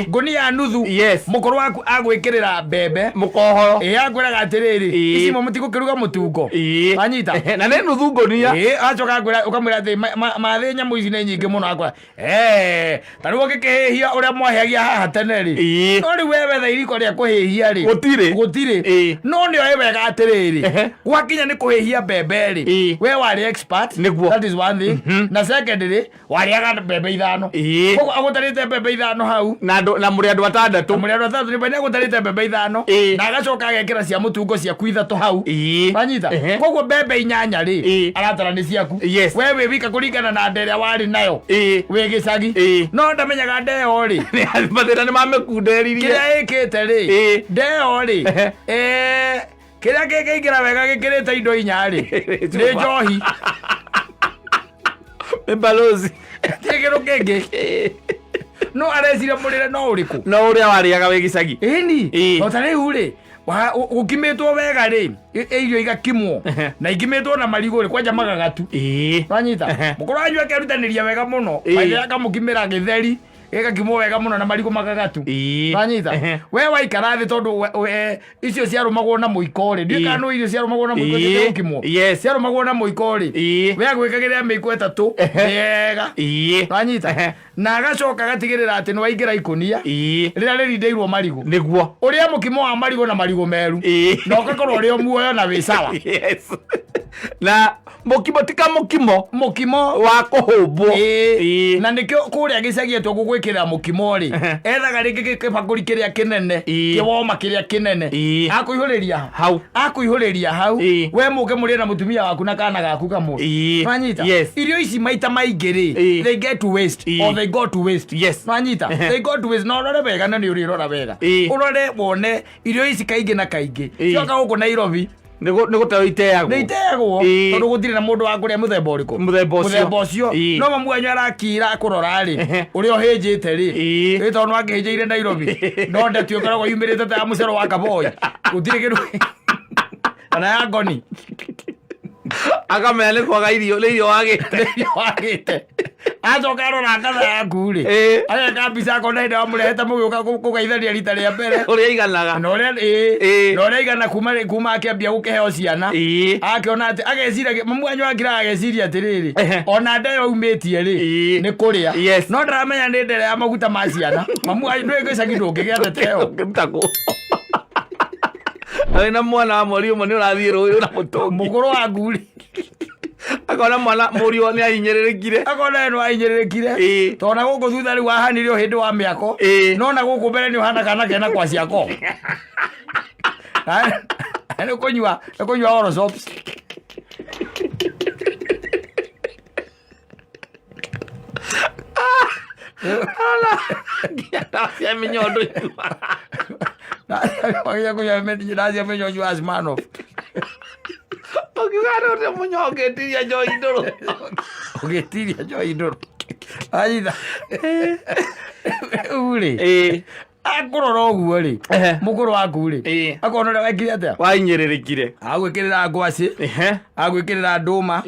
ngũnia nuthu, mũkũrũ waku agwĩkĩrĩra mbembe Mũkohoro. Ĩ, akwĩraga atĩrĩrĩ, ici imwe mũtigũkĩruga mũtungo. Wanyita? Na nĩ nuthu ngũnia. Ĩ, acoka akwĩra, ũkamwĩra atĩ mathĩ nyamũ ici nĩ nyingĩ mũno, akwĩra, "Eh, ta rĩu ũngĩkĩhĩhia ũrĩa mwahĩagia haha tene rĩ, no rĩu we wetha iriko rĩa kũhĩhia rĩ, Gũtirĩ. Gũtirĩ." No nĩ oĩ wega atĩrĩrĩ, gwakinya nĩ kũhĩhia mbembe rĩ, we warĩ expert. That is one thing. Na secondly, warĩaga mbembe ithano. Koguo agũtarĩte mbembe ithano hau. Na andũ na mũrĩ andũ atandatũ. Mũrĩ andũ atandatũ, nĩ agũtarĩte mbembe ithano na agacoka agekĩra cia mũtungo ciaku ithatũ hau. Wanyita? Koguo mbembe inyanya rĩ, aratara nĩ ciaku. We wĩ wika kũringana na nda ĩrĩa warĩ nayo wĩ gĩcagi. No ndamenyaga nda ĩyo rĩ, Mathĩna nĩ mamĩkunderirie. Kĩrĩa ĩkĩte rĩ, nda ĩyo rĩ, kĩrĩa kĩngĩingĩra wega gĩkĩrĩte indo inya rĩ, nĩ njohi. Nĩ balozi. Ti kĩndũ kĩngĩ. No areciria mũrĩre no ũrĩkũ? No ũrĩa warĩaga wĩ gĩcagi. Ĩni. O ta rĩu rĩ, gũkimĩtwo wega rĩ, irio igakimwo na ikimĩtwo na marigũ rĩ, kwanja magagatu. Wanyita? Mũkũrũ wanyu akerutanĩria wega mũno, maithe akamũkimĩra gĩtheri gĩgakimwo wega mũno na marigũ magagatu. Wanyita? We waikara thĩ, tondũ icio ciarũmagwo na mũiko rĩ, ndiũĩ kana no irio ciarũmagwo na mũiko cia gũkimwo. Ciarũmagwo na mũiko rĩ, we agwĩkagĩrĩra mĩiko ĩtatũ wega. Wanyita? Na agacoka agatigĩrĩra atĩ nĩ waingĩra ikũnia rĩrĩa rĩrindĩirwo marigũ, ũrĩa mũkimo wa marigũ na marigũ meru, na ũgakorwo ũrĩ o muoyo na wĩ sawa. Yes. Na mũkimo ti kamũkimo. Mũkimo wa kũhũmbwo. Na nĩkĩo kũrĩa gĩcagi atĩ ũgũgwĩkĩrĩra mũkimo rĩ, ethaga rĩngĩ kĩbakũri kĩrĩa kĩnene, kĩwoma kĩrĩa kĩnene, akũihũrĩria hau. Akũihũrĩria hau. We mũke mũrĩe na mũtumia waku na kana gaku kamwe. Nwanyita? Yes. Irio ici maita maingĩ rĩ, they get to waste or they go to waste. Nwanyita? They go to waste. Na ũrore wega, na nĩ ũrĩrora wega, ũrore wone irio ici kaingĩ na kaingĩ cioka gũkũ Nairobi, Nĩ gũteo iteagwo. Nĩ iteagwo, tondũ gũtirĩ na mũndũ wa kũrĩa mũthemba ũrĩkũ? Mũthemba ũcio. Mũthemba ũcio. No mamu wanyu arakira akũrora rĩ, ũrĩa ũhĩnjĩte rĩ, ĩ tondũ nĩwakĩhĩnjĩire Nairobi, no ndeti ũkoragwo yumĩrĩte ta ya mũcoro wa kaboi, gũtirĩ kĩndũ kana ya ngoni. Akamenya nĩ kwaga irio, nĩ irio wagĩte. Nĩirio wagĩte. Acoka arora ngatha yaku rĩ, ageka mbica akona hĩndĩ wamũrehete mũgĩũka kũgeithania rita rĩa mbere, ũrĩa iganaga. Na ũrĩa na ũrĩa igana kuma akĩambia gũkĩheo ciana, akĩona atĩ ageciria, mamu wanyu akira ageciria atĩrĩrĩ, ona nda ĩyo umĩtie rĩ, nĩ kũrĩa. No ndaramenya nĩ ndere ya maguta ma ciana. Mamu wanyu, ndũĩ gĩcagi ndũngĩgĩa ndete ĩyo. Ũngĩruta kũ? Na wĩna mwana wa mweri ũmwe nĩ ũrathiĩ rũĩ na mũtũngi. Mũkũrũ waku rĩ, Akona mwana mũriũ nĩ ahinyĩrĩrĩkire. Akona ĩno ahinyĩrĩrĩkire, tondũ na gũkũ thutha rĩu wahanire o hĩndĩ wa mĩako, no na gũkũ mbere nĩ ũhana kana kena kwa ciako nĩ kũnyua Oral Soaps. Nginya ndawa cia mĩnyoo ndũnyuaga. Wagĩrĩire kũnyua ndawa cia mĩnyoo nyua Smirnoff. Ũkiuga nĩ ũrĩa mũnyoo ũngĩtiria njohi ndũrũ. Ũgĩtiria njohi ndũrũ anyita rĩu rĩ, akũrora ũguo rĩ, mũkũrũ waku rĩ, akona ũrĩa wekire atĩa. Wahinyĩrĩrĩkire. Agwĩkĩrĩra ngwacĩ, agwĩkĩrĩra ndũma,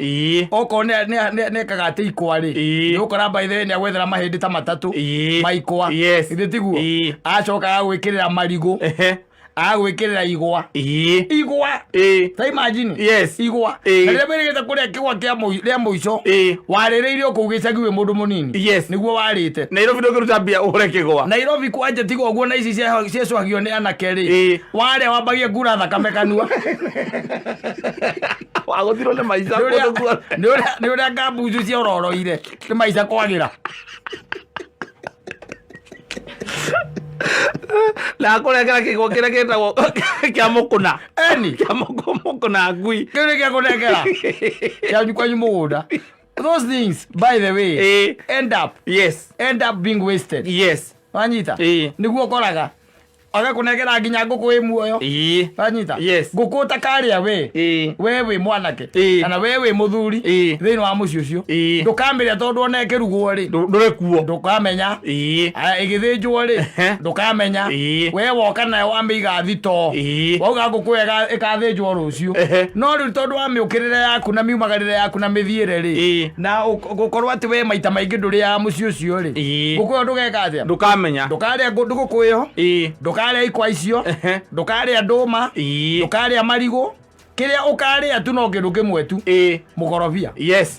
okorwo nĩ ekaga atĩ ikwa rĩ, nĩ ũkora by the way nĩ agwethera mahĩndĩ ta matatũ ma ikwa. Githĩ tiguo? Acoka agwĩkĩrĩra marigũ. Agagwĩkĩrĩra igwa. Igwa. Ta imagine. Igwa. Na rĩrĩa wĩrĩgĩte kũrĩa kĩgwa kĩa rĩa mũico, warĩrĩire o kũu gĩcagi wĩ mũndũ mũnini. Nĩguo warĩte. Nairobi ndũngĩruta mbia ũgũre kĩgwa. Nairobi kwanja tiga ũguo, na ici ciecũhagio nĩ anake rĩ, warĩa wambagia ngura thakame kanua. Wagũthirwo nĩ maica. Nĩ ũrĩa- nĩ ũrĩa ngambucu ciororoire nĩ maica kwagĩra. Na akũrengera kĩgwa kĩrĩa gĩtagwo kĩa mũkũna. Eni. Kĩa mũkũna ngui. Kĩu nĩ gĩa kũnengera kĩanyu kwanyu mũgũnda. Those things, by the way, end up end up being wasted. Wanyita? Nĩguo ũkoraga agakũnengera nginya ngũkũ ĩ muoyo. Wanyita? Yes. Ngũkũ ũtakarĩa we, we wĩ mwanake, kana we wĩ mũthuri thĩinĩ wa mũciĩ ũcio, ndũkamĩrĩa tondũ ona ĩkĩrugwo rĩ, Ndũrĩ kuo. Ndũkamenya. Aya, ĩgĩthĩnjwo rĩ, ndũkamenya. We woka nayo wamĩiga thitoo, wauga ngũkũ ĩyo ĩkathĩnjwo rũciũ. No rĩu tondũ wa mĩũkĩrĩre yaku na miumagarĩre yaku na mĩthiĩre rĩ, na gũkorwo atĩ we maita maingĩ ndũrĩaga mũciĩ ũcio rĩ, ngũkũ ĩyo ndũgeka atĩa? Ndũkamenya. Ndũkarĩa ngũkũ ĩyo, ndũkarĩa ikwa icio, ndũkarĩa ndũma, ndũkarĩa marigũ. Kĩrĩa ũkarĩa tu no kĩndũ kĩmwe tu, mũkorobia.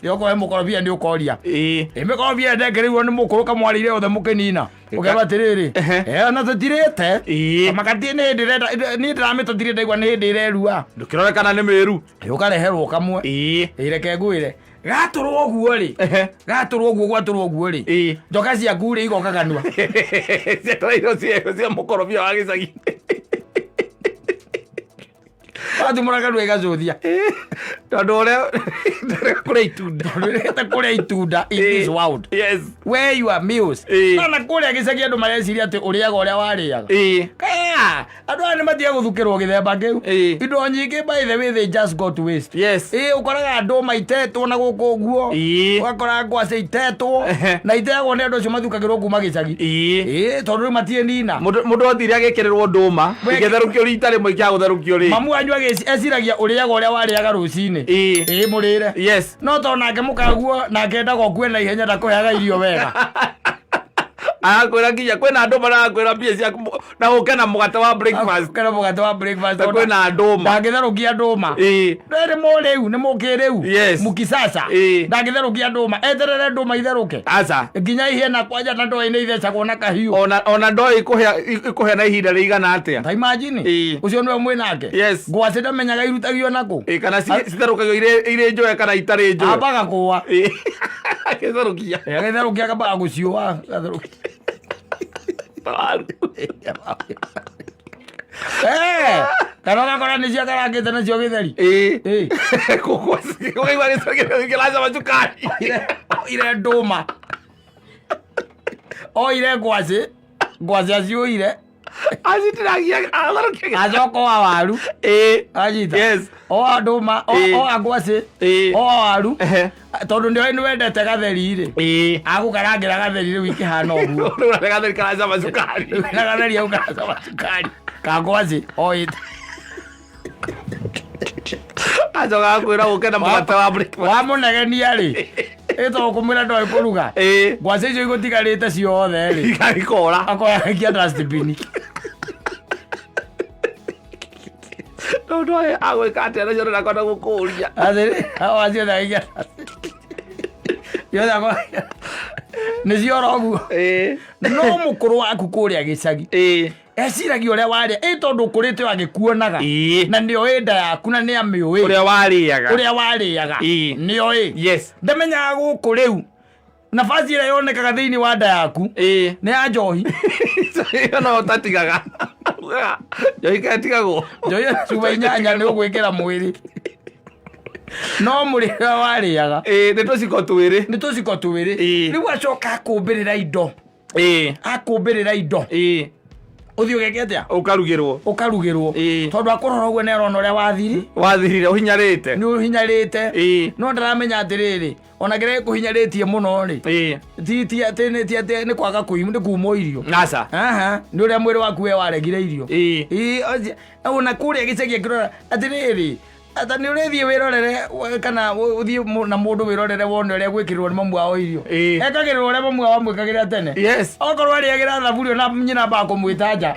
Yokorwo he mũkorobia nĩ ũkoria. Ĩ mĩkorobia ĩndengereirwo nĩ mũkũrũ kamwarĩire othe mũkĩnina, ũkerwo atĩrĩrĩ, ona tũtirĩte makati nĩ hĩndĩ ĩrenda. Niĩ ndĩramĩtũtirĩ, ndaigua nĩ hĩndĩ ĩrerua. Ndũkĩrore kana nĩ mĩru. Ũkareherwo kamwe. Ĩ reke ngwĩre, gatũrwo ũguo rĩ, gatũrwo ũguo, gwatũrwo ũguo rĩ, njoka ciaku rĩ igoka kanua. Cietereirwo cia mũkorobia wa gĩcagi. Watumũra kanua igacũthia. Tondũ ũrĩa kũrĩa itunda. Tondũ ũrĩte kũrĩa itunda in this world where your meals. Na kũrĩa gĩcagi andũ mareciria atĩ ũrĩaga ũrĩa warĩaga. Kaya andũ aya nĩ matige gũthukĩrwo gĩthemba kĩu. Indo nyingĩ, by the way, they just got to waste. Ĩ ũkoraga ndũma itetwo na gũkũ ũguo, ũgakora ngwacĩ itetwo, na iteagwo nĩ andũ acio mathukagĩrwo kuma gĩcagi. Ĩ tondũ rĩu matirĩ nina. Mũndũ athire agĩkĩrĩrwo ndũma igĩtherũkio rita rĩmwe, ikĩaga gũtherũkio rĩ. Mamu wanyu eciragia ũrĩaga ũrĩa warĩaga rũcinĩ. Ĩ mũrĩre. No tondũ nake mũkaguo nake endaga ũkue na ihenya, ndakũheaga irio wega. Arakwĩra nginya kwĩna andũ marakwĩra mbia ciaku na ũke na mũgate wa breakfast. Ũke na mũgate wa breakfast. Na kwĩna ndũma. Ndangĩtherũkia ndũma. Rĩrĩ mũrĩu nĩ mũkĩrĩu. Mukisasa. Ndangĩtherũkia ndũma eterere ndũma itherũke Aca. nginya ihĩe, na kwanja na ndoo-inĩ ithecagwo na kahiũ. Ona ndoo ĩkũhĩa na ihinda rĩigana atĩa? Ta imagine. Ũcio nĩwe mwĩ nake. Ngwacĩ ndamenyaga irutagio nakũ. Ĩ, kana citherũkagio irĩ njoe kana itarĩ njoe. Ambaga kũa. Agĩtherũkia. Agĩtherũkia akambaga gũciũa, agatherũkia. Waru. Kana ũgakora nĩcio akarangĩte nacio gĩtheri. Ũkaigua gĩcama cukari. Oire ndũma, oire ngwacĩ, ngwacĩ aciũire. Acitiragia atherũkia. Acoka oa waru. Anyita. Oa ndũma, oa ngwacĩ, oa waru. Tondũ nĩ nĩ wendete gatheri rĩ, agũkarangĩra gatheri rĩu ikĩhana ũguo. Rĩu nĩ gatheri karacama cukari. Na gatheri hau karacama cukari ka ngwacĩ oĩte. Acoka akwĩra ũke na mũgate wa breakfast. Wamũnegenia rĩ, ĩtondũ kũmwĩra ndoĩ kũruga, ngwacĩ icio igũtigarĩte ciothe rĩ, Ikora. Akoya dustbin. Tondũ ndoĩ agwĩka atĩa nacio, ndĩrakwenda gũkũria. Atĩrĩ, awa ciothe agaikia ciothe, nĩ ciora ũguo. No mũkũrũ waku kũrĩa gĩcagi eciragia ũrĩa warĩa, ĩ tondũ ũkũrĩte o agĩkuonaga, na nĩoĩ nda yaku na nĩ amĩũĩ. Ũrĩa warĩaga. Ũrĩa warĩaga. Nĩoĩ. Ndamenyaga gũkũ rĩu nafasi ĩrĩa yonekaga thĩinĩ wa nda yaku nĩ ya njohi. Ĩyo no ũtatigaga. Njohi ketigagwo. Njohi ya cuba 8 nĩ ũgwĩkĩra mwĩrĩ, no mũrĩre ũrĩa warĩaga, Ĩ nĩ tũciko twĩrĩ. Nĩ tũciko twĩrĩ. Rĩu acoka akũmbĩrĩra indo, akũmbĩrĩra indo, ũthiĩ ũgeke atĩa? Ũkarugĩrwo. Ũkarugĩrwo. Tondũ akũrora ũguo nĩ arona ũrĩa wathiri. Wathirire ũhinyarĩte. Nĩ ũhinyarĩte. No ndaramenya atĩrĩrĩ, ona kĩrĩa gĩkũhinyarĩtie mũno rĩ, ti atĩ nĩ ti atĩ nĩ kwaga nĩ kumwo irio. Aca. Aha, nĩ ũrĩa mwĩrĩ waku we waregire irio. Ĩ, ona kũrĩa gĩcagi akĩrora atĩrĩrĩ, Ata nĩ ũrĩthiĩ wĩrorere kana ũthiĩ na mũndũ wĩrorere wone ũrĩa gwĩkĩrĩrwo nĩ mamu wao irio. Ekagĩrĩrwo ũrĩa mamu wao amwĩkagĩra tene. Okorwo arĩagĩra thaburia na nyina ambaga kũmwĩta nja.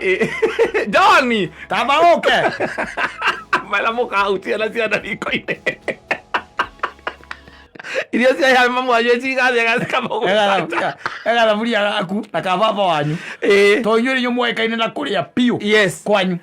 John, Tamba ũke. Mara mũkahutia na ciana riko-inĩ. Irio cia mamu wanyu cigathĩa cikamũgũta. Ega thaburia gaku na ka baba wanyu. To inyuĩ nĩ mwoĩkaine na kũrĩa biũ. Kwanyu.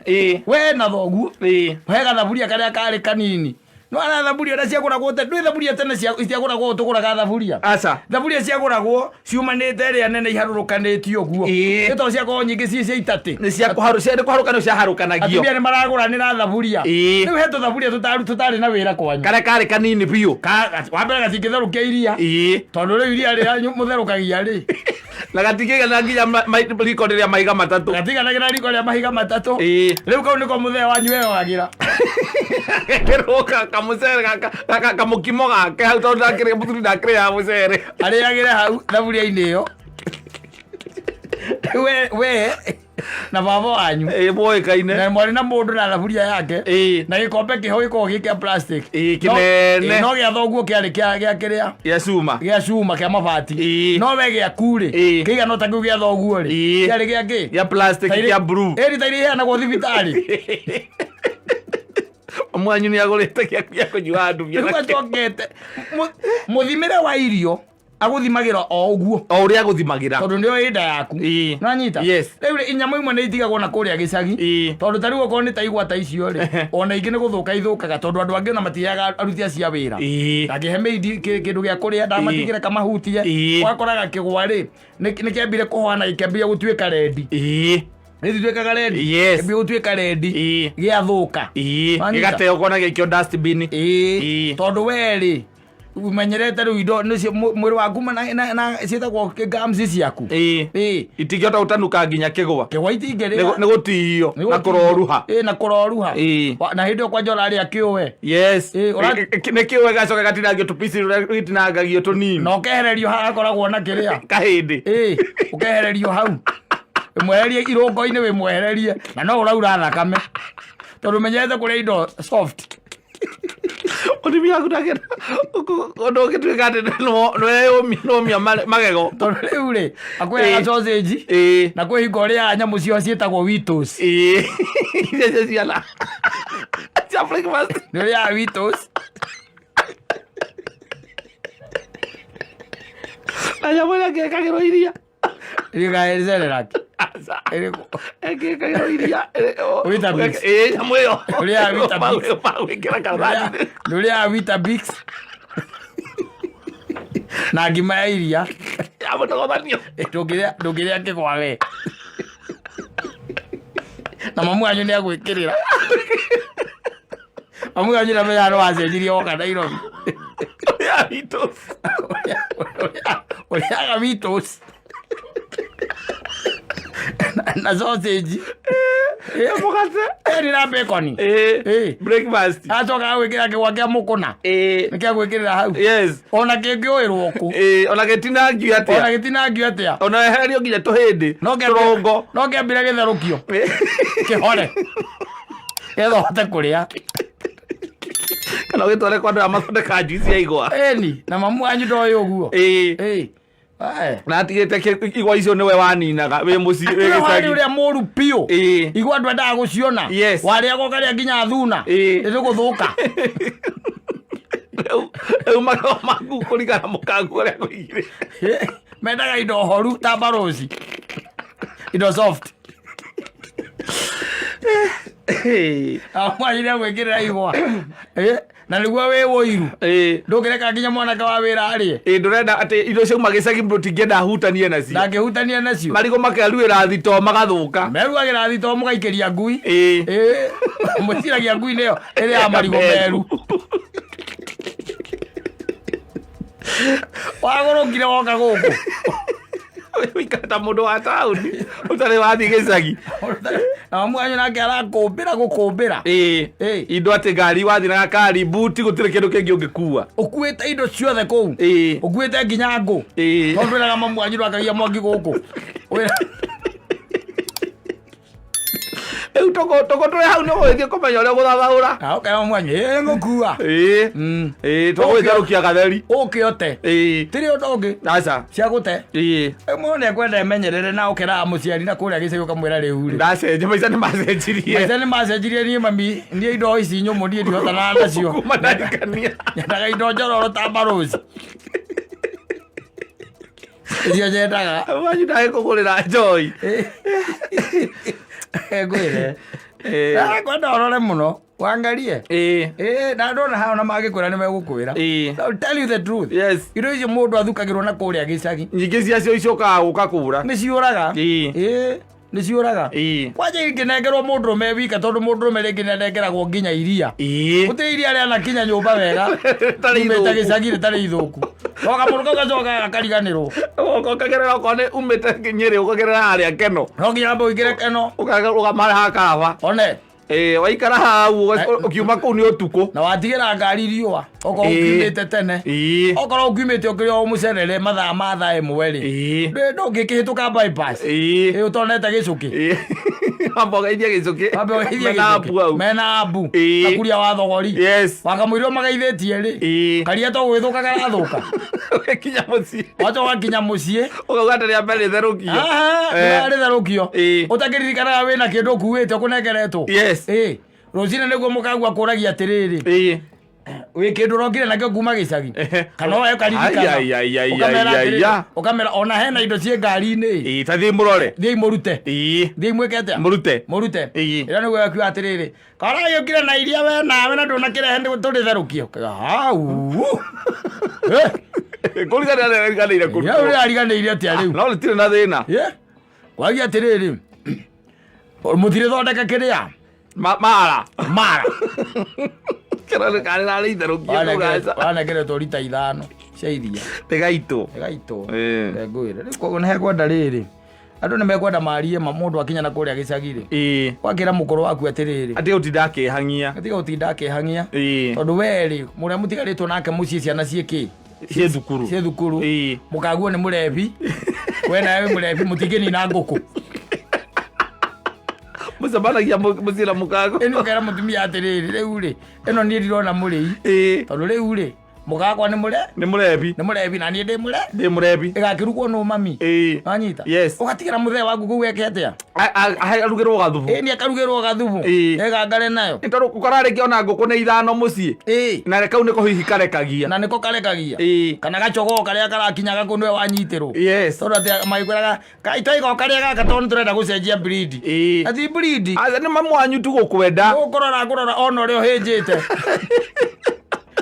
We na thoguo. He gathaburia karĩa karĩ kanini. No ara thaburia ũrĩa ciagũragwo tene, ndũĩ thaburia tene ciagũragwo tũgũraga thaburia. Aca. Thaburia ciagũragwo ciumanĩte ĩrĩa nene iharũrũkanĩtio ũguo. Nĩ tondũ ciakoragwo nyingĩ ciĩ cia itatĩ. Nĩ cia kũharũ cia nĩ kũharũkanio ciaharũkanagio. Atumia nĩ maragũranĩra thaburia. Rĩu he tũthaburia tũtarĩ na wĩra kwanyu. Karĩa karĩ kanini biũ. Wa mbere gatingĩtherũkia iria. Tondũ rĩu iria rĩrĩa mũtherũkagia rĩ. Na gatingĩigana nginya riko rĩrĩa mahiga matatũ. Gatiganagĩra riko rĩa mahiga matatũ. Rĩu kau nĩko mũthee wanyu eyoagĩra. Gekĩrwo kamũcere kamũkimo gake hau tondũ ndakĩrĩa mũthuri ndakĩrĩaga mũcere. Arĩagĩre hau thaburia-inĩ ĩyo. We na baba wanyu. Mũĩkaine. Na mwarĩ na mũndũ na thaburia yake. Na gĩkombe kĩho gĩkoragwo gĩ kĩa plastic. Kĩnene. No gĩa thoguo kĩarĩ gĩa kĩrĩa? Gĩa cuma. Gĩa cuma kĩa mabati. No we gĩaku rĩ, kĩigana ta kĩu gĩa thoguo rĩ, kĩarĩ gĩa kĩ? Gĩa plastic kĩa blue. Ĩni ta iria iheanagwo thibitarĩ. Mwanyu nĩ agũrĩte gĩa kũnyua ndumia. Rĩu acokete mũthimĩre wa irio agũthimagĩra o ũguo. O ũrĩa agũthimagĩra. Tondũ nĩyo ĩ nda yaku. Nĩwanyita? Rĩu rĩ, inyamũ imwe nĩ itigagwo na kũrĩa gĩcagi. Tondũ ta rĩu okorwo nĩ ta igwa ta icio rĩ, ona ingĩ nĩ gũthũka ithũkaga tondũ andũ angĩ ona matiheaga aruti acio a wĩra. Ndangĩhe maid kĩndũ gĩa kũrĩa, ndamatigĩre kamahutie. Ũgakoraga kĩgwa rĩ, nĩ kĩambire kũhoa na gĩkĩambia gũtuĩka rendi. Nĩ gĩtuĩkaga rendi? Kĩambia gũtuĩka rendi. Gĩathũka. Nĩwanyita? Gĩgateo kona gĩikio dustbin. Tondũ we rĩ, umenyerete rĩu indo nĩcio mwĩrĩ waku na ciĩtagwo gums ciaku. Itingĩhota gũtanuka nginya kĩgwa. Kĩgwa itingĩrĩa. Nĩ gũtihio Nĩ na gũtihio. kũroruha. Na kũroruha. Na hĩndĩ ĩyo kwanja ũrarĩa kĩũwe. Nĩ kĩũwe gacoka gatinangio tũpici rũrĩa gĩtinangagio tũnini. Na ũkehererio haha hakoragwo na kĩrĩa. Kahĩndĩ. Ũkehererio hau. Wĩmweherie irũngo-inĩ wĩmwehererie na no ũraura thakame. Tondũ ũmenyerete kũrĩa indo soft. Ũrĩmi waku ndakĩenda ũndũ ũngĩtuĩka atĩ nĩweyũmia magego. Tondũ rĩu rĩ, akwĩraga sausage, na kwĩ hingo ũrĩaga nyamũ cio ciĩtagwo Weetos. Iria cia ciana. Cia breakfast. Nĩ ũrĩaga Weetos. Na nyamũ ĩrĩa ĩngĩ ĩkagĩrwo iria. Ĩrĩkaga Cerelac. Aca. Ĩrĩkũ? Ĩngĩ ĩkagĩrwo iria. Weetabix. Nyamũ ĩyo. Ũrĩaga Weetabix. Magwĩkĩra karatathi. Nĩ ũrĩaga Weetabix. Na ngima ya iria. Ya mũtogothanio. Ndũngĩrĩa kĩgwa we. Na mamu wanyu nĩ agwĩkĩrĩra. Mamu wanyu ndamenyaga nĩ wacenjirie woka Nairobi. Ũrĩaga Weetos. Ũrĩaga Weetos. Na sausage. Mũgate. Ĩni na bacon. Breakfast. Acoka agwĩkĩra kĩgwa kĩa mũkũna. Nĩ kĩagwĩkĩrĩra hau. Ona kĩngĩũĩrwo kũ. Ona gĩtinangio atĩa. Ona gĩtinangio atĩa. Ona wehererio nginya tũhĩndĩ. No Tũrongo. kĩambire gĩtherũkio. Kĩhore. Getha ũhote kũrĩa. Kana ũgĩtware kwa andũ arĩa mathondekaga juice ya igwa. Ĩni, na mamu wanyu ndoĩ ũguo. Na atigĩte igwa icio nĩwe waninaga wĩ mũciĩ, wĩ Akĩrĩ warĩ gĩcagi. ũrĩa mũru biũ. Igwa andũ endaga gũciona. Warĩaga ũkarĩa nginya thuna. Nĩ gũthũka. Rĩu magego maku kũringana na mũkangu ũrĩa kũigire. Mendaga indo horu ta baroci. Indo soft. Amwagire gwĩkĩrĩra igwa. Na nĩguo wĩ ũiru. Ndũngĩreka nginya mwanake wa wĩra arĩe. Ndũrenda atĩ indo ciauma gĩcagi mũndũ ũtingĩenda ahutanie nacio. Ndangĩhutania nacio. Marigũ makeruĩra thitoo magathũka. Meruagĩra thitoo mũgaikĩria ngui. Mũciragia ngui nĩyo ĩrĩaga marigũ meru. Wagũrũkire woka gũkũ. Ũikara ta mũndũ wa taũni ũtarĩ wathiĩ gĩcagi. Na mamu wanyu nake arakũmbĩra gũkũmbĩra. Indo atĩ ngari wathiĩ na gakari buti gũtirĩ kĩndũ kĩngĩ ũngĩkua. Ũkuĩte indo ciothe kũu. Ũkuĩte nginya ngũ. Tondũ wĩraga mamu wanyu ndwakagia mwaki gũkũ. Wĩra- Rĩu tũkũ tũrĩ hau nĩ ũgũgĩthiĩ kũmenya ũrĩa ũgũthathaũra. Na ũkera mwanyu ĩ ngũkua. Ĩĩ. Ĩĩ, tũgũgĩtherũkia gatheri. Ũke ũte. Ĩĩ. Tirĩ ũndũ ũngĩ. Aca. Cia gũte. Ĩĩ. Rĩu mũndũ nĩ ekwenda emenyerere na ũkeraga mũciari na kũrĩa gĩcagi ũkamwĩra rĩu rĩ. Ndacenjia, maica nĩ macenjirie. Maica nĩ macenjirie niĩ mami, niĩ indo ici nyũmũ niĩ ndihotanaga nacio. Kuma ndarikania. Nyendaga indo njororo ta mbarũci. Icio nyendaga. Wanyu ndagĩkũgũrĩra njoi. Ngwĩre. Kwenda ũrore mũno. Wangarie. Ĩĩ. Ĩĩ, na ndona haha ona mangĩkwĩra nĩ megũkwĩra. Ĩĩ. I'll tell you the truth. Yes. Indo icio mũndũ athukagĩrwo na kũrĩa gĩcagi. Nyingĩ ciacio icokaga gũka kũra. Nĩ ciũraga. Ĩĩ. Ĩĩ, nĩ ciũraga. Ĩĩ. Kwanja ingĩnengerwo mũndũrũme wika tondũ mũndũrũme rĩngĩ nĩ anengeragwo nginya iria. Ĩĩ. Gũtirĩ iria rĩanakinya nyũmba wega. Rĩtarĩ Umĩte ithũku. gĩcagi rĩtarĩ ithũku. No kamũndũ kau gacokaga gakariganĩrwo. Ũkagerera okorwo nĩ umĩte Nyĩrĩ ũkagerera harĩa Keno. No nginya wambe ũingĩre Keno. Ũkamarehaga karaba. One. Ĩĩ, waikara hau ũkiuma kũu nĩ ũtukũ. Na watigĩra ngari riũa. Okorwo Ĩĩ. ũkiumĩte tene. Ĩĩ. Okorwo ũkiumĩte ũkĩrĩ o mũcerere mathaa ma thaa ĩmwe rĩ. Ĩĩ. Ndũngĩkĩhĩtũka bypass. Ĩĩ. Ĩĩ ũtonete gĩcũkĩ. Ĩĩ. Wamba ũgeithie gĩcũkĩ. Wambe ũgeithie Mena gĩcũkĩ. ambu hau. Mena ambu. Ĩĩ. Gakuria wa thogori. Yes. Wakamũira ũmageithĩtie rĩ. Ĩĩ. Karia to gwĩthũka karathũka. Ũgĩkinya mũciĩ. Wacha ũgakinya mũciĩ. Ũkauga atĩ rĩa mbere rĩtherũkio. Aha, Eh. rĩtherũkio. Ĩĩ. Ũtakĩririkanaga wĩna kĩndũ ũkuĩte ũkũnengeretwo. Yes. Ĩĩ. Rũcinĩ nĩguo mũkagua kũragia atĩrĩrĩ. Ĩĩ. Wĩ kĩndũ ũrokire nakĩo kuma gĩcagi. Ehe. Kana we ũkaririkana. Ai, ai, ai, ai, Ũkamera ai, ai, atĩrĩrĩ, ai. ũkamera ona hena indo ciĩ ngari-inĩ. Ĩĩ, ta thiĩ mũrore. Thiĩi mũrute. Ĩĩ. Thiĩi mwĩke atĩa? Mũrute. Mũrute. Ĩĩ. Ĩrĩa nĩguo akiuga atĩrĩrĩ, karagĩũkire na iria we nawe na ndũnakĩrehe tũrĩtherũkio. Hau. Eh, Kũriganĩra nĩariganĩire ya kũrutwo. ũrĩa ariganĩire atĩa rĩu? No rĩtirĩ na thĩna. Ye? Kwagia atĩrĩrĩ, mũtirĩthondeka kĩrĩa? Mara. Mara. Kĩrore karĩ rarĩ itherũkio kau gaca. Wanengeretwo rita 5 cia iria. Rĩgaitwo. Rĩgaitwo. Ĩĩ. Reke ngwĩre. Rĩu koguo nĩ hekwenda rĩrĩ. Andũ nĩ mekwenda marie ma mũndũ akinya na kũrĩa gĩcagi rĩ. Ĩĩ. Wakĩra mũkũrũ waku atĩrĩrĩ. Atige gũtinda akĩhang'ia. Atiga gũtinda akĩhang'ia. Ĩĩ. Tondũ we rĩ, mũrĩa mũtigarĩtwo nake mũciĩ ciana ciĩ kĩ? Ciĩ thukuru. Ciĩ thukuru. Ĩĩ. Mũkaguo nĩ mũrebi. We nawe wĩ mũrebi mũtingĩnina ngũkũ. Mũcemanagia mũciĩ na mũkago. Ĩni ũkera mũtumia atĩrĩrĩ, rĩu rĩ, ĩno niĩ ndirona mũrĩi. Ĩĩ. Tondũ rĩu rĩ, mũgakwa nĩ mũre? Nĩ mũrebi. Nĩ mũrebi na niĩ ndĩ mũre? Ndĩ mũrebi. Ĩgakĩrugwo nũ mami? Ĩĩ. Wanyita? Yes. Ũgatigĩra mũthee waku kũu eke atĩa? Arugĩrwo gathubu. Ĩĩ nĩ akarugĩrwo gathubu. Ĩĩ. Egangare nayo. Nĩ tondũ ũkoraga rĩngĩ ona ngũkũ nĩ 5 mũciĩ. Ĩĩ. Na kau nĩko hihi karekagia. Na nĩko karekagia. Ĩĩ. Kana gacogoo karĩa karakinyaga kũu nĩwe wanyitĩrwo. Yes. Tondũ atĩ magĩkwĩraga kai twaiga o karĩa gaka tondũ nĩtũrenda gũcenjia breed. Ĩĩ. Na ti breed. Aca nĩ mamu wanyu tu gũkwenda. Ũkũrora ngũrora ona ũrĩa ũhĩnjĩte.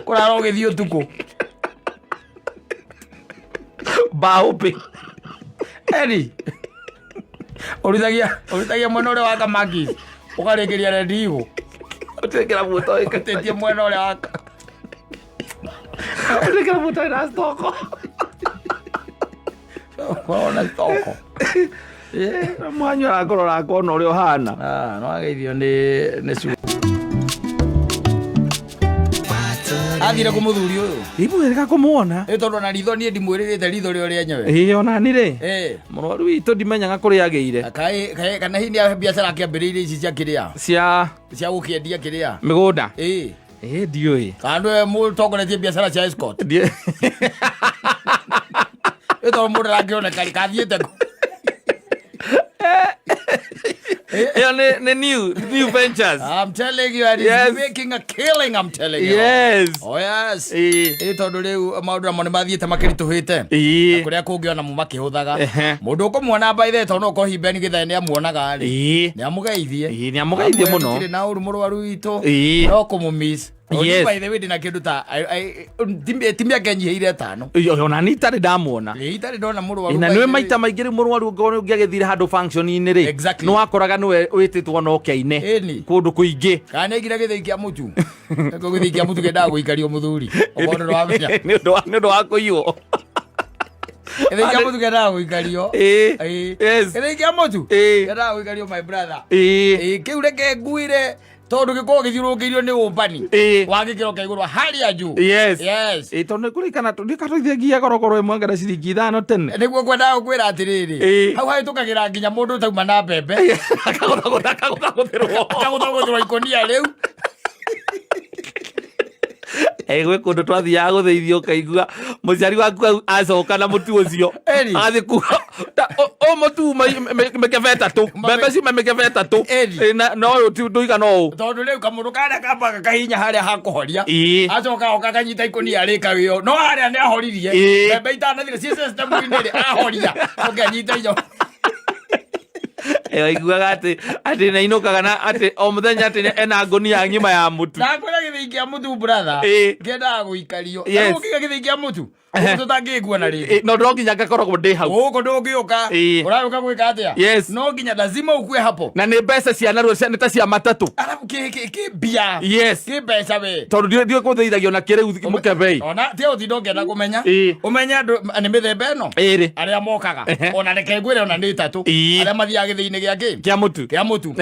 Kũrara ũgĩthiĩ ũtukũ. Mbaũpĩ. Eri. Ũruthagia mwena ũrĩa wa Kamakis. Ũkarĩkĩria Red Eagle. Ũtirĩ kĩrabu ũtoĩ. Ũtĩtie mwena ũrĩa wa Ũtirĩ kĩrabu ũtoĩ na stoko. Ũrona stoko. Mwanyu arakũrora akona ũrĩa ũhana. Ah, no ageithio nĩ cu. Athire kũ mũthuri ũyũ? Imwĩrĩga kũmuona. Ĩ tondũ ona ritho niĩ ndimwĩrĩrĩte ritho rĩo rĩenyewe. Ĩĩ ona ni rĩ. Ĩ. Mũrwaru witũ ndimenyaga kũrĩa agĩire. Kaĩ kana hihi nĩ biacara akĩambĩrĩirie ici cia kĩrĩa? Cia Cia gũkĩendia kĩrĩa? mĩgũnda. Ĩ. Ĩ ndiũĩ. Kana nĩwe mũtongoretie biacara cia escort? Ndiũĩ. Ĩ tondũ mũndũ arakĩoneka rĩ, kathiĩte kũ? Ĩyo nĩ new ventures. I'm telling you, and Yes. he's making a killing, I'm telling you. Yes. Oh yes. Ĩĩ. Ĩ tondũ rĩu maũndũ namo nĩ mathiĩte makĩritũhĩte. Ĩĩ. Kũrĩa kũngĩ ona mo makĩhũthaga. Ehe. Mũndũ ũkũmuona by the way, tondũ no ũkorwo hihi Ben Githae nĩ amuonaga rĩ. Ĩĩ. Nĩ amũgeithie. Ĩĩ, nĩ amũgeithie mũno. Gũtirĩ na ũru mũrwaru witũ. Ĩĩ. No kũmũmiss. Yes. By the way, ndĩna kĩndũ ta ti mĩaka ĩnyihĩire 5. Ĩĩ, ona ni itarĩ ndamuona. Ĩĩ, itarĩ ndona mũrwaru. Na by nĩwe the way. maita maingĩ rĩu mũrwaru ũngĩkorwo ũngĩagĩthire handũ function-inĩ rĩ. Exactly. Nĩ wakoraga nĩwe wĩtĩtwo na ũke aine. Ĩni. Kũndũ kũingĩ. Kana nĩ gĩthĩi kĩa mũtu. Nĩkĩo gĩthĩi kĩa mũtu kĩendaga gũikario mũthuri. Okorwo ndũramenya. Nĩ ũndũ wa kũiywo. Gĩthĩi kĩa mũtu kĩendaga gũikario. Ĩĩ. Ĩĩ. Yes. Gĩthĩi kĩa mũtu Ĩĩ. kĩendaga gũikario my brother. Ĩĩ. Ĩĩ, kĩu reke nguire. Tondũ gĩkoragwo gĩthiũrũrũkĩirio nĩ ũmbani wa gĩkĩro kĩa igũrũ harĩa juu. Yes. Ĩ, tondũ nĩ kũrĩkana nĩkatũithagia gorogoro ĩmwe ngara ciringi 5 tene. Nĩguo ngwendaga gũkwĩra atĩrĩrĩ, hau hahĩtũkagĩra nginya mũndũ ũtauma na mbembe. Akagũthagũtha, akagũthagũthĩrwo. Akagũthagũthĩrwo ikũnia rĩu. Ĩ, gwĩ kũndũ twathiaga gũthĩithio ũkaigua mũciari waku acoka na mũtu ũcio. Eri. Agathiĩ kuga ũyũ mũtu uma mĩkebe 3, mbembe ciuma mĩkebe 3. Eri. Ĩ, na ũyũ ti ndũigana ũũ. Tondũ rĩu kamũndũ karĩa kambaga kahinya harĩa hakũhoria. Acoka oka kanyita ikũnia rĩkagĩo no harĩa nĩ ahoririe. Mbembe itanathira ciĩ system-inĩ rĩ, ahoria oke anyita inya. Ĩ, waiguaga atĩ nĩainũkaga na atĩ o mũthenya atĩ ena ngũnia ng'ima ya mũtu. Ndakwĩra gĩthĩi kĩa mũtu brother, kĩendaga gũikario. Rĩu ũkĩiga gĩthĩi kĩa mũtu gũkũ tũtangĩkua na rĩngĩ. Ĩ, no no nginya ngakoragwo ndĩ hau. Gũkũ ndũngĩũka. Ũragĩũka gwĩka atĩa? No nginya lazima ukue hapo. Na nĩ mbeca cia narua nĩ ta cia matatũ. Arabu kĩ mbia. Kĩ mbeca we. Tondũ ndiũĩ kũthĩithagio na kĩrĩu mũkebei. Ona ti ũtinda ũngĩenda kũmenya. Ũmenye andũ nĩ mĩthemba ĩno. Ĩrĩ. Arĩa mokaga. Ona reke ngwĩre ona nĩ 3. Arĩa mathiaga gĩthĩi-inĩ gĩa kĩ? Kĩa mũtu. Kĩa mũtu.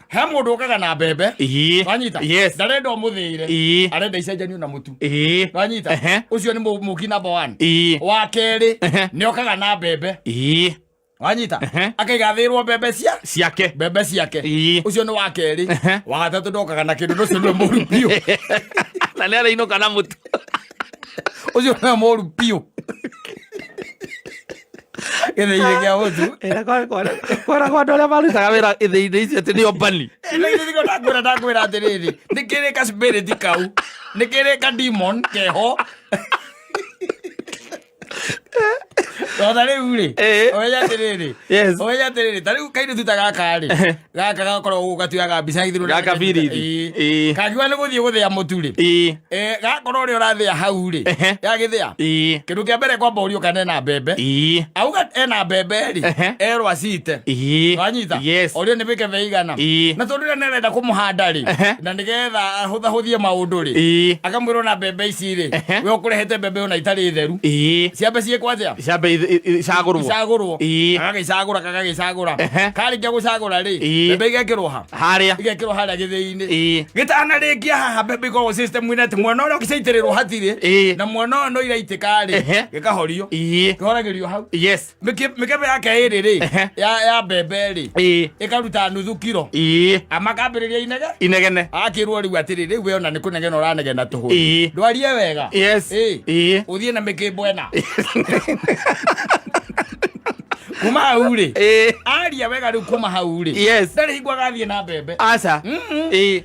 He mũndũ ũkaga na mbembe. Wanyita? Ndarenda ũmũthĩire. Arenda icenjanio na mũtu. Wanyita? Ũcio nĩ mũki number 1. Wa kerĩ, nĩ okaga na mbembe. Wanyita? Akaigathĩrwo mbembe cia ciake. Mbembe ciake. Ũcio nĩ wa kerĩ. Wa gatatũ ndokaga na kĩndũ, ũcio nĩwe mũru biũ. Na nĩ arainũka na mũtu. Ũcio nĩwe mũru biũ. Gĩthĩi-inĩ kĩa mũtu. Ĩra kwara kwa andũ arĩa marutaga wĩra ithĩi-inĩ icio atĩ nĩ ombani. Ndakwĩra, ndakwĩra atĩrĩrĩ, nĩ kĩrĩ ka spirit kau, nĩ kĩrĩ ka demon keho. Ona rĩu rĩ, ũmenye atĩrĩrĩ, ũmenye atĩrĩrĩ, ta rĩu kairĩtu ta gaka rĩ, gaka gakoragwo gũkũ gatuaga mbica githurano. Gaka birithi. Kangiuga nĩ gũthiĩ gũthĩa mũtu rĩ, gakorwo ũrĩa ũrathĩa hau rĩ, yagĩthĩa. Kĩndũ kĩa mbere kwamba ũrio kana ena mbembe. Auga ena mbembe rĩ, erwo acite. Wanyita? Orio nĩ mĩkebe igana. Na tondũ ũrĩa nĩarenda kũmũhanda rĩ, na nĩgetha ahũthahũthie maũndũ rĩ, akamwĩrwo na mbembe ici rĩ, we ũkũrehete mbembe ona itarĩ theru. Ciambe ciĩkwo atĩa? Ciambe icagũrwo. Icagũrwo. Agagĩcagũra, kagagĩcagũra. Karĩkia gũcagũra rĩ, mbembe igekĩrwo ha? Harĩa. Igekĩrwo harĩa gĩthĩi-inĩ. Gĩtanarĩkia haha mbembe ikoragwo system-inĩ atĩ mwena ũrĩa ũgĩcaitĩrĩrwo hatirĩ, na mwena ũyũ no iraitĩka rĩ, gĩkahorio. Kĩhoragĩrio hau. Mĩkebe yake ĩrĩ rĩ, ya mbembe rĩ, ĩkaruta nuthu kiro. Amakambĩrĩria inege. Inegene. Akĩrwo rĩu atĩrĩ, rĩu we ona nĩ kũnegena ũranegena tũhũ. Ndwarie wega. Ũthiĩ na mĩkĩmbo ĩna. Kuma hau rĩ, aria wega rĩu kuma hau rĩ, ndarĩ hingo agathiĩ na mbembe. Aca.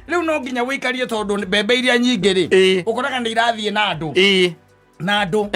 Rĩu no nginya ũikarie tondũ mbembe iria nyingĩ rĩ, ũkoraga nĩ irathiĩ na andũ. Na andũ.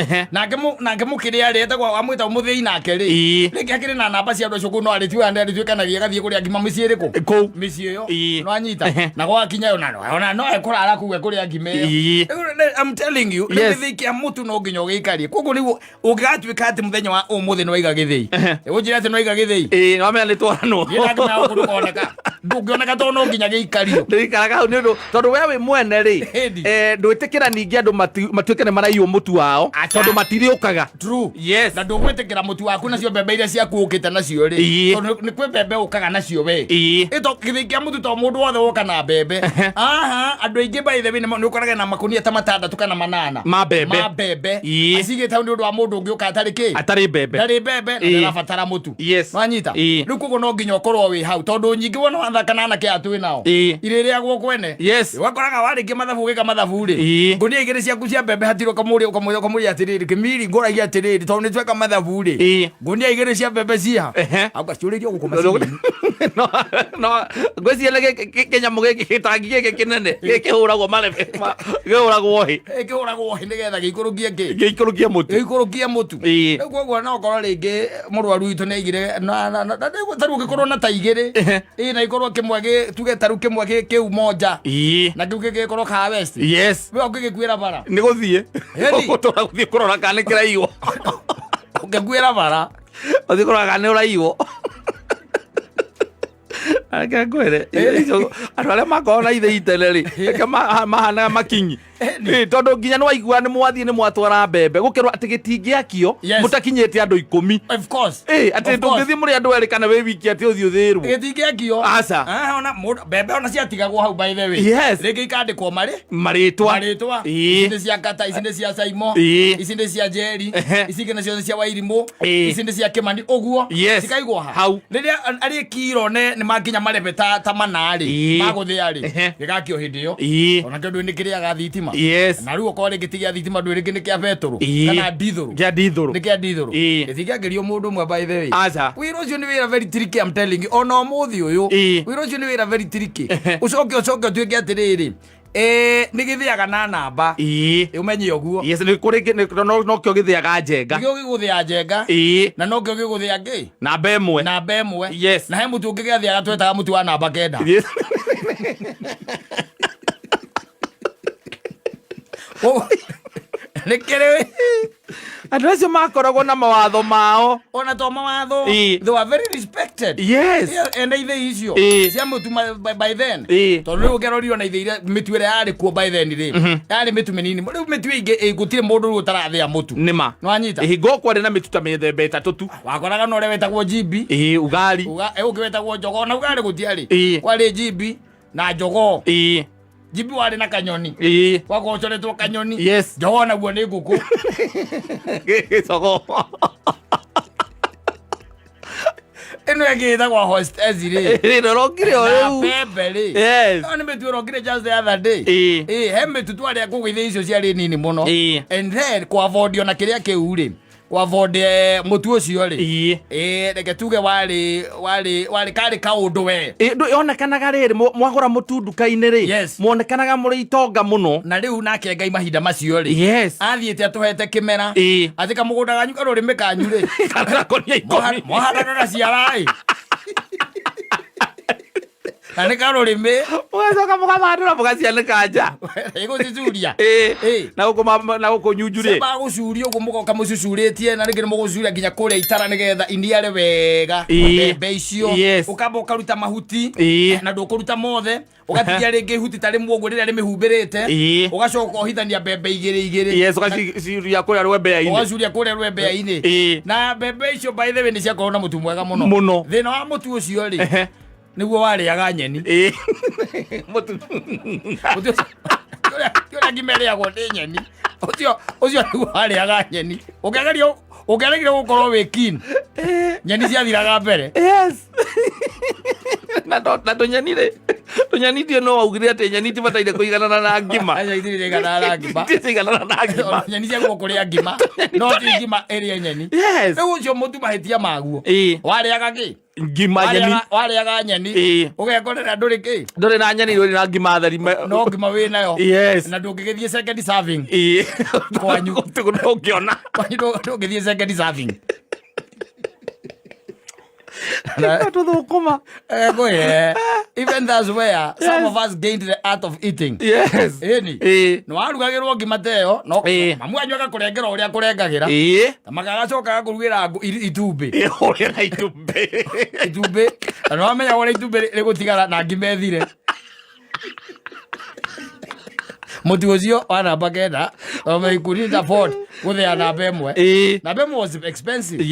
Nake mũkĩrĩa rĩ, etagwo amwĩta mũthĩi nake rĩ. Rĩngĩ akĩrĩ na namba cia andũ acio kũu no arĩtuaga nĩ arĩtuĩkanagia agathiĩ kũrĩa ngima mũciĩ ĩrĩkũ? Kũu. Mĩciĩ ĩyo. No anyita. Na gwakinya yo, ona no ekũrara kũu ekũrĩa ngima ĩyo. Rĩu, I'm telling you, rĩu gĩthĩi kĩa mũtu no nginya ũgĩikarie. Koguo rĩu ũngĩgatuĩka atĩ mũthenya wa ũmũthĩ nĩ waiga gĩthĩi. Ũnjĩre atĩ nĩ waiga gĩthĩi. Ĩĩ, wamenya nĩ twaranwo. Niĩ ndangĩmenya gũkũ ndũkoneka. Ndũngĩoneka tondũ no nginya gĩikario. Ndũikaraga hau nĩ ũndũ tondũ we wĩ mwene rĩ, ndwĩtĩkĩra ningĩ andũ matuĩke nĩ maraiywo mũtu wao, tondũ matirĩũkaga. True. Na ndũgwĩtĩkĩra mũtu waku nacio mbembe iria ciaku ũkĩte nacio rĩ. Tondũ nĩ kwĩ mbembe ũkaga nacio we. Ĩto gĩthĩi kĩa mũtu to mũndũ wothe woka na mbembe. Aha, andũ aingĩ by the way nĩ ũkoraga na makũnia ta 6 kana 8. Ma mbembe. Ma mbembe. Acigĩte hau nĩ ũndũ wa mũndũ ũngĩ ũka atarĩ kĩ? Atarĩ mbembe. Ndarĩ mbembe na ndarabatara mũtu. Wanyita? Rĩu koguo no nginya ũkorwo wĩ hau tondũ nyingĩ wona wathaka na anake aya twĩ nao. Irĩrĩagwo kwene. Ũgakoraga warĩkia mathabu ũgĩka mathabu rĩ. Ngũnia 2 ciaku cia mbembe hatirĩ ũkamũria, ũkamũria, ũkamũria atĩrĩrĩ, kĩmiri ngũragia atĩrĩrĩ tondũ nĩ tweka mathabu rĩ. Ngũnia 2 cia mbembe ciha. Auga ciũrĩrio gũkũ macini-inĩ. No, no, ngwĩciria nĩ kĩnyamũ gĩkĩ, gĩtangi gĩkĩ kĩnene, gĩkĩhũragwo marebe, gĩhũragwo hĩ. Gĩkĩhũragwo hĩ nĩgetha gĩikũrũkie kĩ? Gĩikũrũkie mũtu. Gĩikũrũkie mũtu. Rĩu koguo no ũkorwo rĩngĩ mũrwaru witũ nĩ aigire, na, na, na, na, rĩu ta rĩu ũngĩkorwo na ta 2, na ikorwo kĩmwe gĩ, tuge ta rĩu kĩmwe gĩ kĩu Monja. Na kĩu gĩgĩkorwo Kahawa West. We ũngĩgĩkuĩra bara. Nĩ gũthiĩ. Hĩndĩ. Ũgũtũra gũthiĩ kũrora kana nĩ kĩraiywo. Ũngĩkuĩra bara. Ũthiĩ kũrora kana nĩ ũraiywo. Reke ngwĩre, icio, andũ arĩa makoragwo na ithĩi tene rĩ, reke mahanaga makinyi. Tondũ nginya nĩ waigua nĩ mwathiĩ nĩ mwatwara mbembe gũkerwo atĩ gĩtingĩakio mũtakinyĩte andũ 10. Of course. Atĩ Of course. ndũngĩthiĩ mũrĩ andũ erĩ kana wĩ wiki atĩ ũthiĩ ũthĩrwo. Gĩtingĩakio. Aca. Ah, ona mbembe ona ciatigagwo hau, by the way. Rĩngĩ ikandĩkwo marĩ marĩtwa. Marĩtwa. Ici nĩ cia Kata, ici nĩ cia Saimo, ici nĩ cia Njeri, ici ingĩ nacio nĩ cia Wairimũ, ici nĩ cia Kĩmani, ũguo. Cikaigwo ha Hau. Rĩrĩa arĩ kiro nĩ makinya marebe ta mana rĩ, magũthĩa rĩ, gĩgakio hĩndĩ ĩyo. Ona kĩo ndũĩ nĩ kĩrĩaga thitima. Na rĩu okorwo rĩngĩ ti gĩa thitima, ndũĩ rĩngĩ nĩ kĩa betũrũ kana ndithũrũ. Kĩa ndithũrũ. Nĩ kĩa ndithũrũ. Gĩtingĩakĩrio mũndũ ũmwe, by the way. Aca. Wĩra ũcio nĩ wĩra very tricky, I'm telling you. Ona ũmũthĩ ũyũ, wĩra ũcio nĩ wĩra very tricky. Ũcoke ũtuĩke atĩrĩrĩ, nĩ gĩthĩaga na namba. Ũmenye ũguo. Yes, nĩ kũrĩ nokĩo gĩthĩaga njenga. Nĩkĩo gĩgũthĩa njenga. Na nokĩo gĩgũthĩa ngĩ Namba 1. Namba 1. Na he mũtu ũngĩ gĩathĩaga, twetaga mũtu wa namba 9. Nĩ kĩrĩ. Andũ acio makoragwo na mawatho mao. Ona to mawatho, they were very respected. Yeah, ene ithĩi icio cia mũtu by then. Tondũ rĩu ũngĩarorire na ithĩi iria mĩtu ĩrĩa yarĩ kuo by then rĩ, yarĩ mĩtu mĩnini. Rĩu mĩtu ĩingĩ, gũtirĩ mũndũ rĩu ũtarathĩa mũtu. Nĩma. Nĩwanyita? Hingo kwarĩ na mĩtu ta mĩthemba 3 tu. Wakoraga na ũrĩa wetagwo jimbi. Ugari. Ũngĩ wetagwo jogoo, na ugarĩ gũtiarĩ. Kwarĩ jimbi na jogoo. Jimbi warĩ na kanyoni. Wakorwo ũcoretwo kanyoni. Jogoo naguo nĩ ngũkũ. Gĩcogoo. Ĩno ĩngĩ ĩtagwo Hostess rĩ. Ĩno rokire o Na rĩu. mbembe rĩ. No nĩ mĩtu ĩrokire just the other day. He mĩtu twarĩa kũu, ithĩ icio ciarĩ nini mũno. And then kũavoid ona kĩrĩa kĩu rĩ, kũavoid mũtu ũcio rĩ, reke tuge warĩ karĩ kaũndũ we. Yonekanaga rĩrĩ, mwagũra mũtu nduka-inĩ rĩ, muonekanaga mũrĩ itonga mũno. Na rĩu nake Ngai mahinda macio rĩ, athiĩte atũhete kĩmera, atĩ kamũgũnda ganyu karũrĩmĩ kanyu rĩ, Karakonia 10. Mwahandaga gaciara ĩ, na nĩ karũrĩmĩ. Mũgacoka mũgathandũra mũgacianĩka nja. Ĩgũcicuria. Na gũkũ na gũkũ nyunju rĩ. Bagũcuria ũguo, mũgoka mũcucurĩtie, na rĩngĩ nĩ mũgũcuria nginya kũrĩa itara nĩgetha iniare wega mbembe icio. Ũkamba ũkaruta mahuti, na ndũkũruta mothe, ũgatigia rĩngĩ ihuti ta rĩmwe ũguo rĩrĩa rĩmĩhumbĩrĩte. Ũgacoka ũhithania mbembe igĩrĩ igĩrĩ. Yes, ũgacicuria kũrĩa rwembea-inĩ. Ũgacuria kũrĩa rwembea-inĩ. Na mbembe icio, by the way, nĩ ciakorwo na mũtu mwega mũno. Mũno. Thĩna wa mũtu ũcio rĩ, nĩguo warĩaga nyeni. Mũtu. Mũtu ũcio ti ũrĩa ngima ĩrĩagwo nĩ nyeni, ũcio nĩguo warĩaga nyeni. Ũngĩageria, ũngĩaregire gũkorwo wĩ keen, nyeni ciathiraga mbere. Yes. Na tũnyeni rĩ, tũnyeni ndiũ no waugire atĩ nyeni itibataire kũiganana na ngima. Aca, itirĩ iraigana na ngima. Itirĩ ciaiganana na ngima. Nyeni ciagwo kũrĩa ngima, no ti ngima ĩrĩe nyeni. Rĩu ũcio mũtu mahĩtia maguo, warĩaga kĩ? Ngima nyeni. Warĩaga nyeni. Ũgekorera ndũrĩ kĩ. Ndũrĩ na nyeni, ndũrĩ na ngima theri. No ngima wĩ nayo. Na ndũngĩgĩthiĩ second serving. Kwanyu. Ndũngĩona. Kwanyu ndũngĩthiĩ second serving. Tũthũkũma. Ngwĩre, even that's where some of us gained the art of eating. Ĩni. Nĩ warugagĩrwo ngima ta ĩyo, no mamu wanyu agakũrengera ũrĩa akũrengagĩra. Na magagacoka agakũrugĩra itumbĩ. Ũrĩa na itumbĩ. Itumbĩ, na nĩ wamenya ũrĩa itumbĩ rĩgũtigara na ngima ĩthire. Mũtu ũcio wa namba 9, we couldn't afford gũthĩa namba 1. Namba 1 was expensive.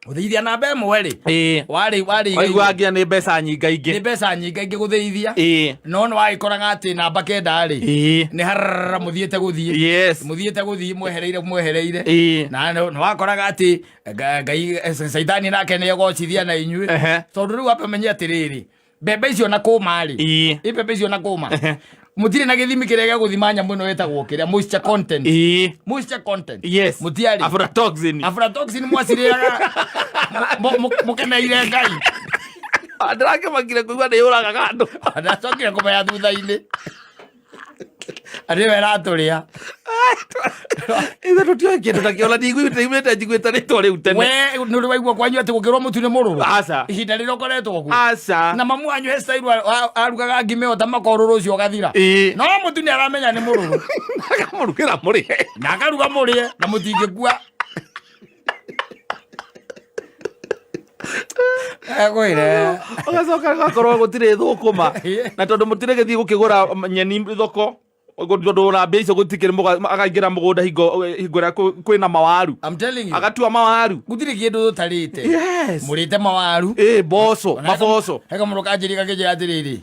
Gũthĩithia namba 1 rĩ, warĩ Waigua nginya nĩ mbeca nyingaingĩ. Nĩ mbeca nyingaingĩ gũthĩithia. No nĩ wagĩkoraga atĩ namba 9 rĩ, nĩ harara mũthiĩte gũthiĩ. Mũthiĩte gũthiĩ mwehereire mwehereire. Na nĩ wakoraga atĩ Ngai, caitani nake nĩ egocithia na inyuĩ. Tondũ rĩu ambe menye atĩrĩrĩ, mbembe icio na kũma rĩ, i mbembe icio na kũma, mũtirĩ na gĩthimi kĩrĩa gĩa gũthima nyamũ ĩno ĩtagwo kĩrĩa, moisture content. Moisture content. Mũtiarĩ. Aflatoxin. Aflatoxin mwacirĩaga mũkeneire Ngai. Ndĩrakĩmakire kũigua nĩ yũragaga andũ. Ndacokire kũmenya thutha-inĩ arĩ we ĩratũrĩa. Ithe tũtioĩ kĩndũ ta kĩo, na ndiguĩte njiguĩte rĩtwa rĩu tene. We nĩ ũrĩ waigua kwanyu atĩ gũkĩrwo mũtu nĩ mũrũrũ? Aca. Ihinda rĩrĩa ũkoretwo kuo? Aca. Na mamu wanyu he style arugaga ngima ĩyo ta makorũrũ ũcio ũgathira. No mũtu nĩ aramenya nĩ mũrũrũ. Akamũrugĩra mũrĩe. Na akaruga mũrĩe na mũtingĩkua. Egwĩre. Ũgacoka gũgakorwo gũtirĩ thũkũma, na tondũ mũtirĩ gĩthiĩ gũkĩgũra nyeni thoko. Tondũ na mbia icio gũtikĩrĩ akaingĩra mũgũnda hingo hingo ĩrĩa kwĩna mawaru. I'm telling you. Agatua mawaru. Gũtirĩ kĩndũ tũtarĩte. Yes. Mũrĩte mawaru. Ĩ mboco, maboco. Heka mũndũ kanjĩria gakĩnjĩra atĩrĩrĩ,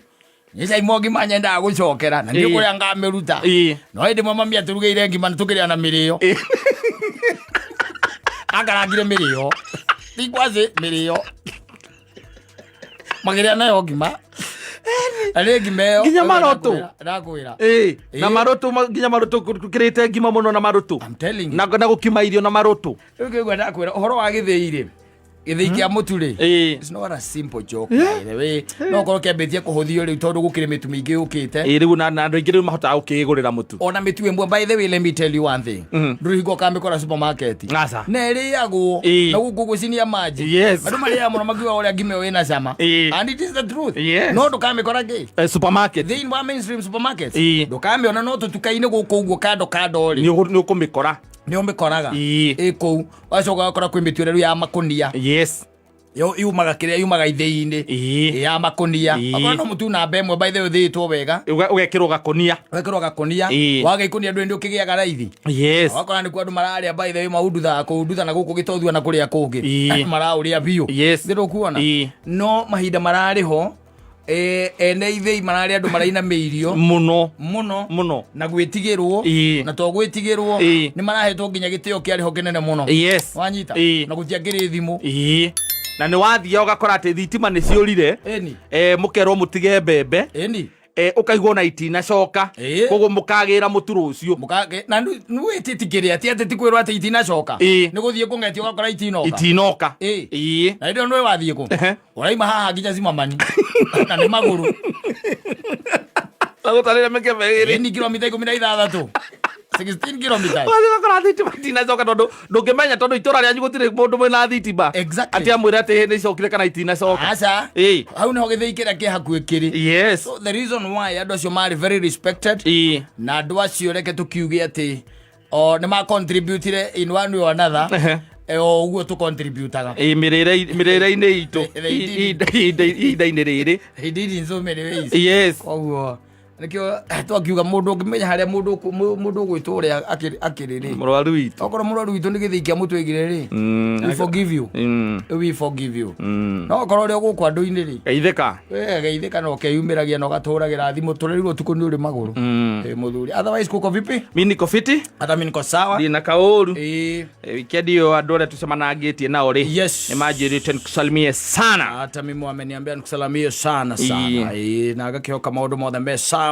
nĩ caimo ngima nyendaga gũcokera na ndiũ kũrĩa ngamĩruta. No hĩndĩ ĩmwe mami atũrugĩire ngima na tũkĩrĩa na mĩrĩo. Akarangire mĩrĩo. Ti ngwacĩ, mĩrĩo. Makĩrĩa nayo ngima. Na nĩ ngima ĩyo. Nginya marũtũ. Ndakwĩra. Ĩ, na marũtũ nginya marũtũ kĩrĩte ngima mũno na marũtũ. I'm telling you. Na gũkima irio na marũtũ. Rĩu kĩigua ndakwĩra ũhoro wa gĩthĩi rĩ. Gĩthĩi kĩa mũtu rĩ. It's not a simple joke, by the way. No korwo kĩambĩtie kũhũthio rĩu tondũ gũkĩrĩ mĩtu mĩingĩ yũkĩte. Ĩ rĩu na andũ aingĩ rĩu mahotaga gũkĩgũrĩra mũtu. Ona mĩtu ĩmwe, by the way, let me tell you one thing. Ndũrĩ hingo ũkamĩkora supermarket. Aca. Na ĩrĩagwo na gũkũ gũcinia maji. Andũ marĩaga mũno makiuga ũrĩa ngima ĩyo ĩna cama. And it is the truth. No ndũkamĩkora ngĩ. Supermarket. Thĩinĩ wa mainstream supermarkets. Ndũkamĩona no tũtuka-inĩ gũkũ ũguo kando kando rĩ. Nĩ ũkũmĩkora. Nĩ ũmĩkoraga. Ĩ kũu. Wacoka ũgakora kwĩ mĩtu ĩrĩa rĩu ya makũnia. Yo yumaga kĩrĩa yumaga ithĩi-inĩ. Ya makũnia. Okorwo no mũtu namba ĩmwe, by the way, ũthĩĩtwo wega. Ũgekĩrwo gakũnia. Ũgekĩrwo gakũnia. Waga ikũnia ndũrĩ ndũkĩgĩaga raithi. Wakora nĩkuo andũ mararĩa, by the way, maunduthaga kũundutha na gũkũ gĩtothua na kũrĩa kũngĩ. Maraũrĩa biũ. Nĩ ndũkuona? No mahinda mararĩ ho, ene ithĩi mararĩ andũ marainamĩirio Mũno. Mũno. Mũno. Na gwĩtigĩrwo. Na to gwĩtigĩrwo, nĩ marahetwo nginya gĩtĩo kĩarĩ ho kĩnene mũno. Wanyita? Na gũtiangĩrĩ thimũ. Na nĩ wathiaga ũgakora atĩ thitima nĩ ciũrire. Mũkerwo mũtige mbembe. Ũkaigua ona itinacoka. Koguo mũkagĩra mũtu rũciũ. Mũkage na nĩwĩtĩtikĩrĩ atĩ atĩ ti kwĩrwo atĩ itinacoka. Nĩ gũthiĩ kũng'etio ũgakora itinoka. Itinoka. Na hĩndĩ ĩyo nĩwe wathiĩ kũ? Ũraima haha nginya Zimmerman. Na nĩ magũrũ. Na gũtarĩra mĩkebe ĩrĩ. Ĩni kilomita 16. 16 kilometers. Wathiĩ ũgakora thitima itinacoka tondũ ndũngĩmenya tondũ itũra rĩanyu gũtirĩ mũndũ mwĩna thitima. Atĩ amwĩre atĩ nĩ icokire kana itinacoka. Aca. Hau nĩho gĩthĩi kĩrĩa kĩ hakuhĩ kĩrĩ. So the reason why andũ acio marĩ very respected na andũ acio reke tũkiuge atĩ o nĩ ma contributire in one way or another. O ũguo tũ contributaga. Ĩ, mĩrĩre-inĩ itũ. Ihinda-inĩ rĩrĩ. He did in so many ways. Koguo nĩkĩo twakiuga mũndũ ũngĩmenya harĩa mũndũ ũgwĩtwo ũrĩa akĩrĩ rĩ. Mũrwaru witũ. Okorwo mũrwaru witũ nĩ gĩthĩi kĩa mũtũ ĩgire rĩ. We forgive you. We forgive you. No okorwo ũrĩa ũgũkũ andũ-inĩ rĩ. Geithĩka. We geithĩka na ũkeyumĩragia na ũgatũragĩra thimũ tũrerirwo ũtukũ nĩ ũrĩ magũrũ. Mũthuri. Otherwise kuko vipi? Mi niko fiti. Hata mi niko sawa. Ndĩ na kaũru. Weekend hiyo andũ arĩa tũcemanangĩtie nao rĩ. Yes. Nĩ manjĩrĩte nikusalimie sana. Hata mimi wameniambia nikusalimie sana sana. Na ngakĩhoka maũndũ mothe me sawa.